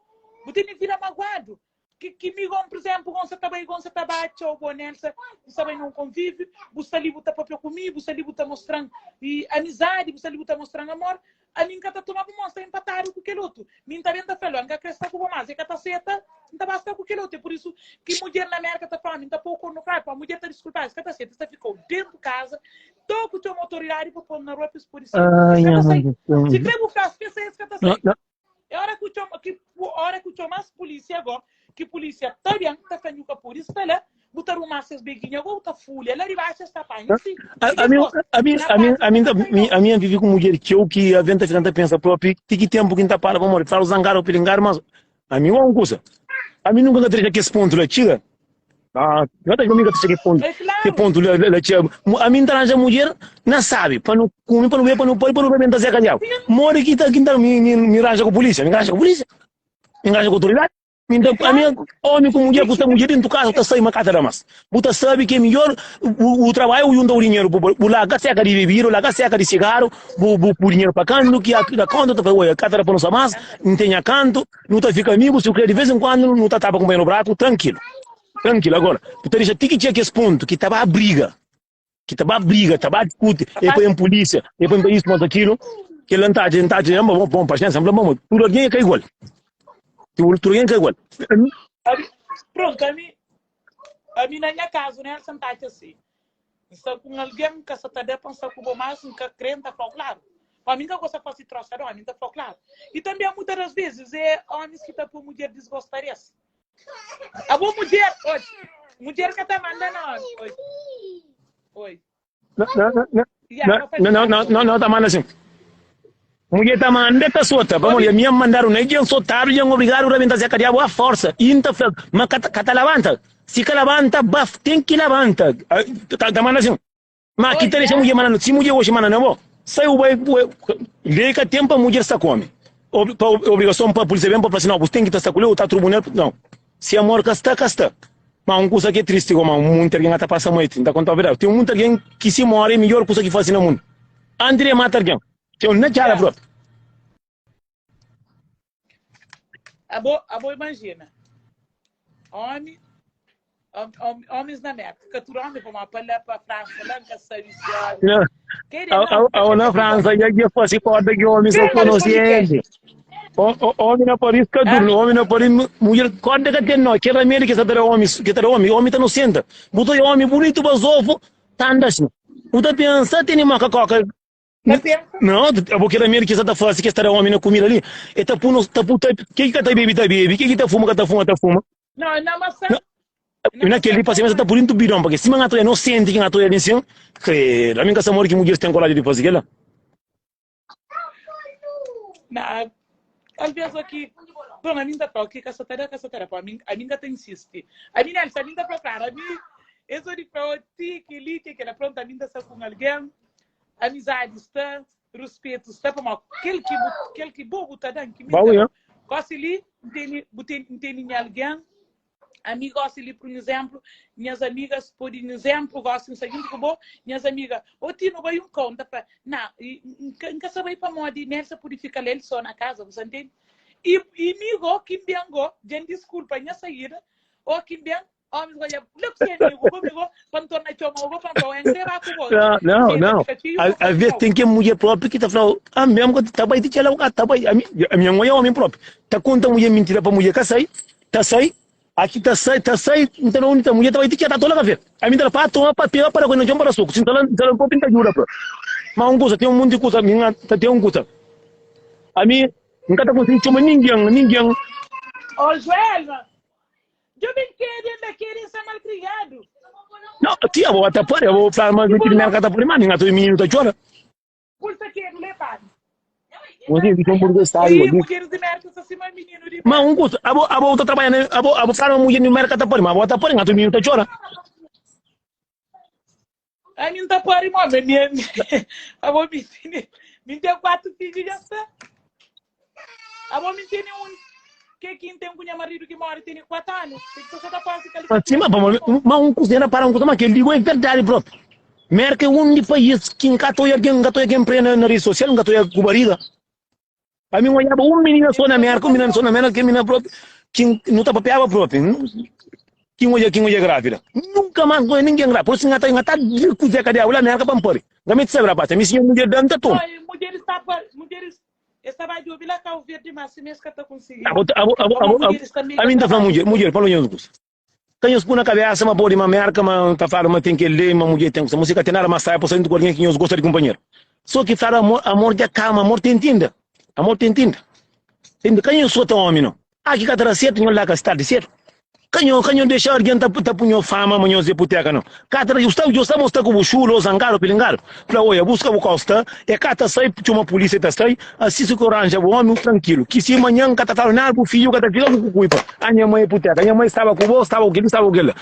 bu tene vida maguadu. Ki, ki mi gon, pur izemplu, gon sa ta bai, gon sa ta ba txeu bo Nelsa, bu sta bai na un konvíviu, bu sta li bu ta papia ku mi, bu sta li bu ta mostran i amizadi, bu sta li bu ta mostran amor, ami N ka ta toma bu mon, N sta inpatadu ku kel otu. Mi N ta ben ta fla-l, N ka kre sta ku bo mas, e ka ta seta, N ta ba sta ku kel otu. É pur isu ki mudjer na Merka ta fla, Ami N ta pô-u kornu klaru, pamodi mudjer ta diskulpa, es ka ta seta, es ta fika-u dentu kaza, To ku txoma otoridadi pa pô-l na rua pa es pode sai. Ai, Es ka nha ta sai. mãe do céu. Si kre bu fla-s pa es sai, es ka ta Não, sai. não. É ora ku txoma, ki ora ku txoma-s pulísia go, ki pulísia ta ben, ta fla nhu ka pode sta la. Bu ta ruma ses beguinha go bu ta fulha la di baxu es ta panha si. I Ami, dipos ami, na ami, pasa ami, ta sai ami, no. ami N vive ku mudjer txeu ki avém ta fika N ta pensa propi ti ki tempu ki N ta para pamodi fala zangadu ô pilingadu mas ami ô un kusa ami nunka N ka ta dexa kes pontu la txiga ah, N ka ta ami ka ta dexa kes pontu É ke klaru. pontu la, la, la txiga ami N ta ranja mudjer na sabi pa nu kume pa nu bebe pa nu pari pa nu rebenta Zé Kadiabu modi ki ta ki N ta mi, mi, mi ranja ku polísia mi ka ranja ku polísia mi ranja ku autoridadi Mi ta, ami, omi ku mudjer ku sta mudjer dentu kasa ta sai ma ka ta da mas. Bu ta sabi ki é midjor bu, bu trabadja bu junta bu dinheru bu, bu larga seka di bebida, bu larga seka di sigaru, bu, bu pui dinheru pa kantu ki da konta ta fla oi ka ta da pa nu sta mas, N ten nha kantu, nu ta fika amigu si bu kre di vez en kuandu nu ta tapa kunpanheru braku trankilu. Trankilu. Agora, bu ta dexa ti ki txega kes pontu ki ta ba briga. ki ta ba briga, ta ba diskuti, e Rapaz, põe em polícia, e põe pa isso, mas aquilo, que ele não tá, não tá, bom, bom, paciência, bom, bom, tudo alguém é que é igual. Tudo, tudo alguém é que é igual. ami, pronto, ami, ami na nha kazu, Nelson ta atxa si. N sta ku un algen ka sa ta da pa N sta ku bo mas, N ka kre, N ta fla-u klaru. Pa mi N ka gosta fasi trosa di omi, N ta fla-u klaru. I tanbe muitas das vezis é omis ki ta poi mudjer disgosta des. Abo mudjer, oi, mudjer ka ta manda na omi, oi, oi. Não, não, não, Ya, não, pa fasi não, não, não, não, ta manda assim. Mulher ta manda ta sota. Vamos Obi, minha mandaram né, djan sotado, djan obrigado rebenta se diabo a força. E ta fla, mas ka ta, ka ta levanta. Se ka levanta, baf, tem que levanta. Ah, Ta, ta manda assim. Ma ki oi, ta dexa ya. mudjer manda no? Si mudjer oxi manda na bo, sai bu bai, bu lei ka ten pa mudjer sta ku omi. Ob, pa obrigason pa polisia ben pa fla si, no, bu ten ki ta sta ku li, ou ta trubunal. Nau. Si amor ka sta, ka sta. Ma un kusa ki é tristi goma, munti algen ka ta pasa noiti. N ta kontau verdadi. Ten munti algen ki si more é midjor kusa ki fasi na mundu. Antis di e mata algen. Ten na txada Ya. propi. Abo, abo imajina. Omi, Omis na Merka, ka tudu omi pamodi pa la pa Fransa la N ka sabi si omi Na, kede a, nau a, N ta a, na xatia ku bo. Fransa dja dja fasi korda ki omi so Kre ma responde konosenti. kexa. O, o, omi na Paris ka Hã? durmi, omi na Paris mudjer korda ka ten no, kel ramedi ki sa ta da omi, ki ta da omi, omi ta nosenta. Bu ta oja omi bunitu bazofu ta anda asin. Bu ta pensa tene moka koka. Ta pensa? Não, abo kel ramedi ki sa ta fasi ki es ta da omi na kumida li, e ta pu no, ta pu ta, ke ki ka ta bebi ta bebi, ke ki ta fuma ka ta fuma ta fuma. Não, na maçã, Não, na na maçã kel li só pasi mas ta mãe. pudi ntu bidon porque sima ngato é inocente ki ngato é assim credo a mim ka sa mori ki mulheres tem coragem de fazer kel Na, alvês aqui, bom, a mim tá fala que ka sa ta da, ka sa ta da, pô, a mim, a mim ka ta insiste. A mim, Nelson, a mim tá fala, claro, a mim, eu sou de fala, ti, que li, que aquela, pronto, a mim tá sa com alguém, amizadi sta, ruspetu sta, pamodi kel ki bu, kel ki bo bu ta dan, ki mi Bau ta ya. dau. Gosi li, N tene, bu ten, N tene nha algen, ami gosi li, pur izénplu, nhas amigas pode, izénplu, gosi N sta djuntu ku bo, nhas amiga, ô ti, nu bai un kau, N ta fla, na, N ka, N ka sa bai pamodi Nelsa pode fika la el so na kaza, bu sa ntende? I, i mi go, ki N ben go, dja N diskulpa nha saída, ô ki N ben, Omis go dja la ku se amigu go mi go pa N torna txoma go pa N fla-u N kre ba ku bo Não, não, N ta não. fika txiu A, pa às fasi vezes kau. tem que mulher própria que tá falando, ah, mesmo que tá vai te tchela, ah, tá vai. A minha, a minha mulher é homem próprio. Tá conta mulher mentira pra mulher que sai, tá sai, aqui tá sai, tá sai, então onde tá mulher tá vai te tchela, tá tola café. A minha tá toma para pegar para quando não para suco, se tá lá, tá lá próprio tá jura pra. Mas um coisa, tem um monte de coisa, minha, tá tem um coisa. A mim, nunca tá conseguindo chamar ninguém, ninguém. Ô Joelma, Djobe N kede N da kede N sta malkriadu. Não, tia, vou até pôr, eu vou falar, mas Ki mentira, bo minha tá por mas minha menino tá chora. Pul ta kedu le padre. Você fica um pouco estado Oi, ali. mulheres de Merca sta sima menino de Mas um Merca. custo, abo abo tá trabalhando, abo abo fala uma mulher de merca tá por, mas abo tá por, minha menino tá chora. Ami N ta pari mo, mi mi abo mi tene mi ten 4 fidju dja sta. Abo mi tene un ke ki N ten ku nha maridu ki mori tene 4 anu. Ke ki sa ta fasi kali Mas sim, 14 mas, anu mo. mas um custo era para um custo, mas que eu digo é verdade próprio. Merca é um de país que nunca tô alguém, nunca tô alguém pre na, na rede social, nunca tô com barriga. A mim olhava um menina só na Merca, um menina só na Merca, que menina própria, que não tá papeava próprio. Quem olha, quem olha grávida. Nunca mais olha ninguém grávida. Por isso ngata ngata de cozer cadê a Merca para pôr. Gamete sabe rapaz, me senhor mulher danta tom. Oi, mulheres tá mulheres esta vai de ouvir lá Cabo Verde, mas se mesmo que tá conseguindo. Abo abo abo Como abo mulheres também a mim tá falando mulher, mulher, fala nhos coisa. Ka nhos pô na cabeça ma pode ma Merca ma ta fala ma tem que ler, ma mulher tem que música tem nada mais sai saindo com alguém que nhos gosta de companheiro. Só que fala amor, amor de calma, amor tem tinda. Amor tem tinda. Tem ka nhos só tá homem não. Aqui ka tá certo, nhos lá ka está de certo. Ka nho, ka nho dexa argen ta ta pu nho fama ma nhos é puteka no. Ka ta sta djo sta mosta ku bu xulu ou zangadu pilingadu. Fla oia buska bu kau sta e ka ta sai txoma pulisia e ta sai asi si ku ranja bu omi trankilu ki si manhan ka ta fladu nada bu fidju ka ta fika ku kuipa ah nha mai é puteka nha mai staba ku bo staba ku keli staba ku kela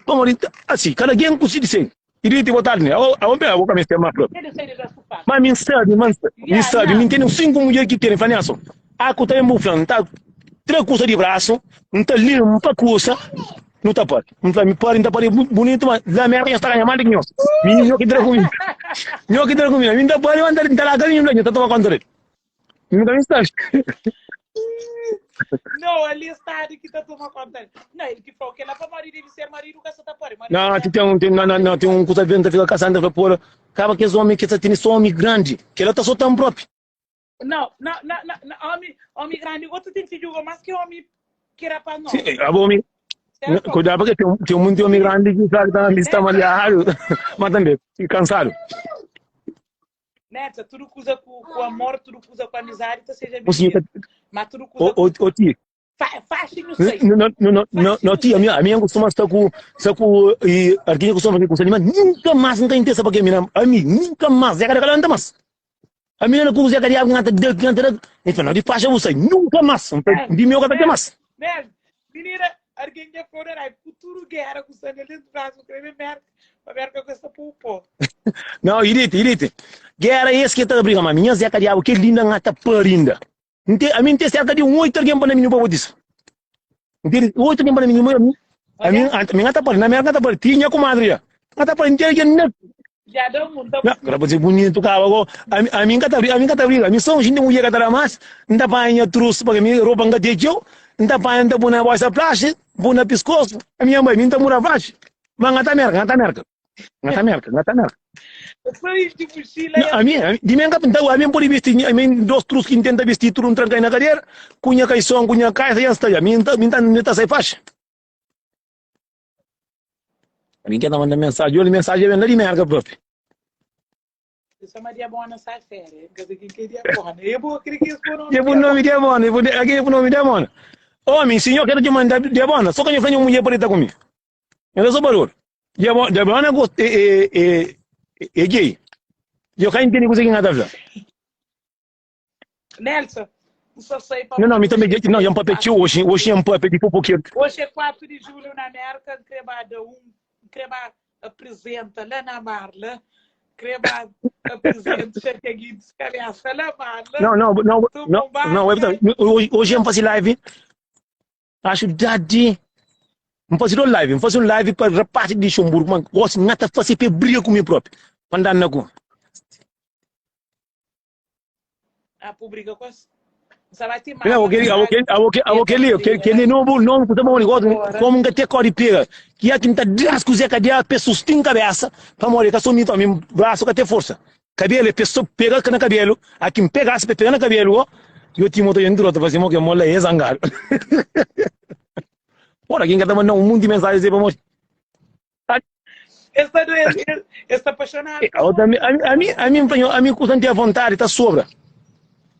pamodi asi kada gen ku si di se. Iriti bo tardi ne? Abo abo abo ka meste mas propi. Ma mi sabi, ma mi sabi, mi tene 5 mulher ki tene, fla Nelson, ah ku ta ben bu fla, nta tra kusa di brasu, nta limpa kusa, nu ta pari. N fla, mi pari, nta pari bunitu, ma la merda nhos ta ganha mas di ki nhos. Mi nho ki tra kumida. Nho ki tra kumida. Mi nta pari, ma nta nta larga mi, nho ta toma konta del. Mi ka mi sabi. Não, ali está de que tá toma conta. Não, ele que falou que ela para marido deve ser marido que só tá pare. Marido Não, tem um, tem, não, não, não, tem um coisa vendo, fica caçando, vai pôr. Acaba que esse homem que tá tendo só homem grande, que ela tá só tão próprio. Não, não, não, não, não, homem, homem grande, outro tem filho mais que homem que rapaz não. Sim, abo homem. Cuidado porque tem, tem muito homem grande que sabe tá está malhado, mas também cansado. Neta, tudu kuza ku, ku amor, tudu kuza ku amizadi ta seja Mocinho, mentira. Mas tudu kuza ô, ô, ô, tia. Fa, faxi nhu sai. Não, não, não, não, não, tia, a minha, a minha costuma estar com, estar com, e alguém costuma fazer com os animais, nunca mais não tem interesse para que a mina, a mim, nunca mais, é cada anda mais. A mina não consegue diabo, não tá, não tá, então não, de faixa você, nunca mais, de meu cada mais. Mesmo, menina, alguém que for era futuro guerra com sangue dentro do braço, creme merda. Pa merka ku es ta pô pó. Não, irite, irite. Guerra é esse que tá briga, mas minha Zeca Diabo, que linda ngata parinda. Nte, a mim tem cerca de um oito alguém para mim para bautista. Nte, oito alguém para mim, a mim, a mim, a mim ngata pari, na merka ngata pari, tinha comadre já. Ngata pari, nte alguém na Já dá um, tá Não, agora você bonito, caba, go. A mim, a mim ngata briga, a mim ngata briga. A mim são gente mulher que tá mais, nta panha trouxe para mim roupa ngata teu, nta panha nta pôr na bolsa plástica, pôr na pescoço. A minha mãe, mim tá mura faixa. Mas nga ta merka, nga ta merka. Nga ta merka, nga ta merka. Sai de mochila Não, a mim, a mim, di mim, então, a mim pode vestir, a mim dos trus que tenta vestir tudo um tranca aí na cadeira, cunha caixão, cunha caixa, já está, a mim, tá, mim tá, mim tá sai faixa. A mim quer tá mandando mensagem, olha mensagem vem lá de merda próprio. Isso é uma diabona sai férias. Quer dizer, quem que é diabona? Eu vou querer que esse nome. Eu vou nome diabona, eu vou aqui eu vou nome diabona. Homem, senhor, quero te mandar diabona, só que eu tenho mulher para estar comigo. Eu não sou barulho. Diabona, diabona é, é, é, é gay. Eu cá entendo coisa que nada a ver. Nelson, só sei para Não, não, me também, não, é um papel hoje, hoje é um papel de pouco Hoje é 4 de julho na América, cremada um, crema apresenta lá na Marla, crema apresenta Chateaguinho de cabeça lá Marla. Não, não, não, não, não, hoje, hoje eu faço live, acho dadi, não faço live, não faço um live para rapaz de Luxemburgo, mas gosto, não tá fazendo para briga comigo próprio, para andar na rua. Ah, pô, briga com as... Não, aquele, aquele, aquele, aquele, aquele novo, novo, que tá bom, como nunca tem cor de pega, que é que tá drasco, Zé Cadeia, pessoas tem cabeça, para morrer, que só mito, a mim, braço que tem força. Cabelo, a pessoa pega na cabelo, a quem pegasse, pega na cabelo, ó, e eu tinha moto dentro, outra fazer, que mola é zangado. Ora, quem quer tá mandando um monte de mensagens aí para mostrar. Ele está doente, ele está apaixonado. A, a, mim, a mim, a mim, com tanta vontade, está sobra.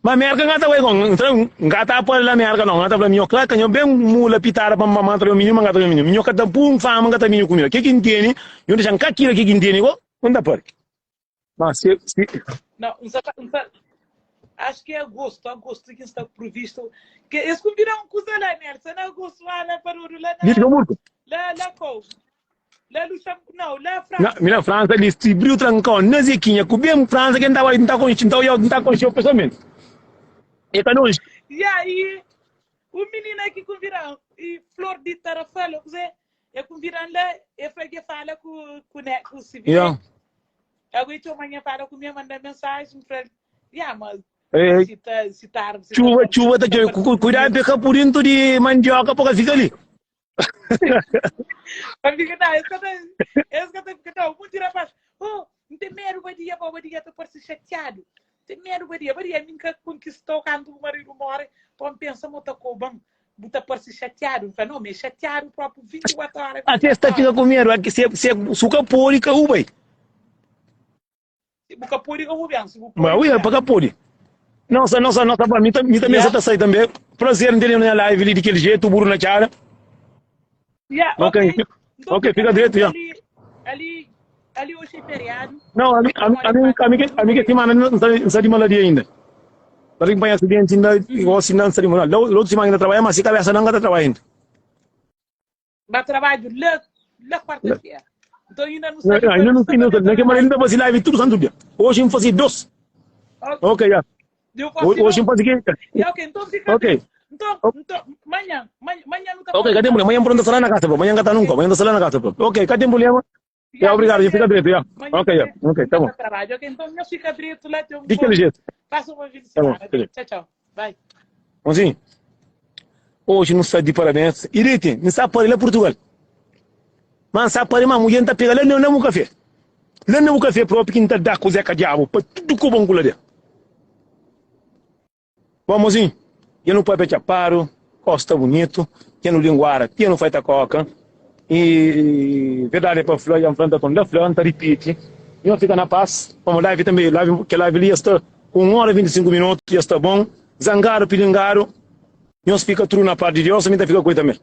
Mas merca ngata wai gong, então ngata apa la merca não, ngata pra minho, claro que bem mula pitara para mamãe tra minho, ngata minho, minho kata pum fama ngata minho comida. Que que entende? Eu deixo kakira que que entende, go, não dá para. Mas se, se Não, um, um, acho que é agosto, agosto que está previsto. Que eles combinaram com o lá, Nelson, agosto lá, lá para o lá na. Lá, lá, com. Lá Luxemburgo, não, lá França. Na, mina França, eles se briu trancão, na Zequinha, com bem França, quem estava não tá com então eu não tá com o pessoalmente. E tá longe. E aí, o menino aqui com virão, e Flor de Tarrafal, quer é com virão lá, e foi que fala com com né, com o civil. Yeah. Eu disse, amanhã fala com minha manda mensagem, falei, yeah, mas É, se tá, se tá, se chuva, tá, chuva, tá, cuidado, fica por dentro de mandioca, porque fica ali. Amiga, não, esse cara, esse cara, não, muito rapaz. Oh, não tem medo, Badia, pô, Badia, tô parece chateado. Tem medo, Badia, Badia, nunca conquistou quando o marido morre, pô, pensa, mota coban, buta parece chateado. Fala, não, me chateado próprio 24 horas. Até esta fica com medo, é que se, se, suca pode, que ubai. Bu ka pode ka bu ben. Se bu Mas pode, ui, pa ka pode. Nossa, nossa, nossa, para mim, mim também Yeah. tá sair também. Prazer em ter na live ali daquele jeito, burro na cara. Ya, Ok, ok. Nton ok, fika fika dretu dretu, ya. ali, ali, ali oxi é feriadu. Não, ami, ami, Pamodi é ami, 4 ami, de ke, ami ke julhu. simana N sta, N sta di maladia inda. N ta panha asidenti inda, gosi inda N sta di maladia. Lotu simana N ta trabadja, ma si kabesa nan ka ta trabadja inda. Ba trabadju la, la kuarta-fera. Nton inda nu sta di Ainda pa, nu sta pa sta, deta na na ke manera live. N ta fasi live tudu santu dia. Oxi N fasi dos. Ok. Ok, ya. Deu fasi Oxi N dos. fasi ke? Ya, ok, nton fika Ok. dretu. Nton, nton, manhan, manhan nu ta Ok, pâpia ka ten más. problema. Manhan N pronta sta la na kasa, bro. Manhan N ka ta Ok. nunka. Manhan N ta sta la na kasa, bro. Ok, ka ten problema. Ya, Ya, fika obrigadu. Fika dretu. dretu, ya. Manhan Ok, ya. tanbê Ok, N tá ka bon. ta trabadja. Ok, nton nhos fika dretu la. Ten un Di kel bon, jetu. pasa un bon fin di Tá bon, simana. fica dretu. Txau, txau. Bai. Mozinho, oji nu sta di parabens. Iriti, N sta pari la Purtugal. Ma N sta pari ma mudjer N ta pega la na bu kafé. La na bu kafé propi ki N ta da ku Zeka Diabu pa tudu kobon ku la den. Bom, mozinho, dja nu papia txapadu, kos sta bunitu, dja nu linguara, dja nu faita koka. E verdadi é pa fla, dja N fla, N ta torna fla, N ta ripiti, nho fika na pas, pamo live tanbe, live, kel live li dja sta ku 1 ora 25 minotu, dja sta bon, zangadu, pilingadu, nhos fika tudu na pas di Deus, ami ta fika ku el tanbe.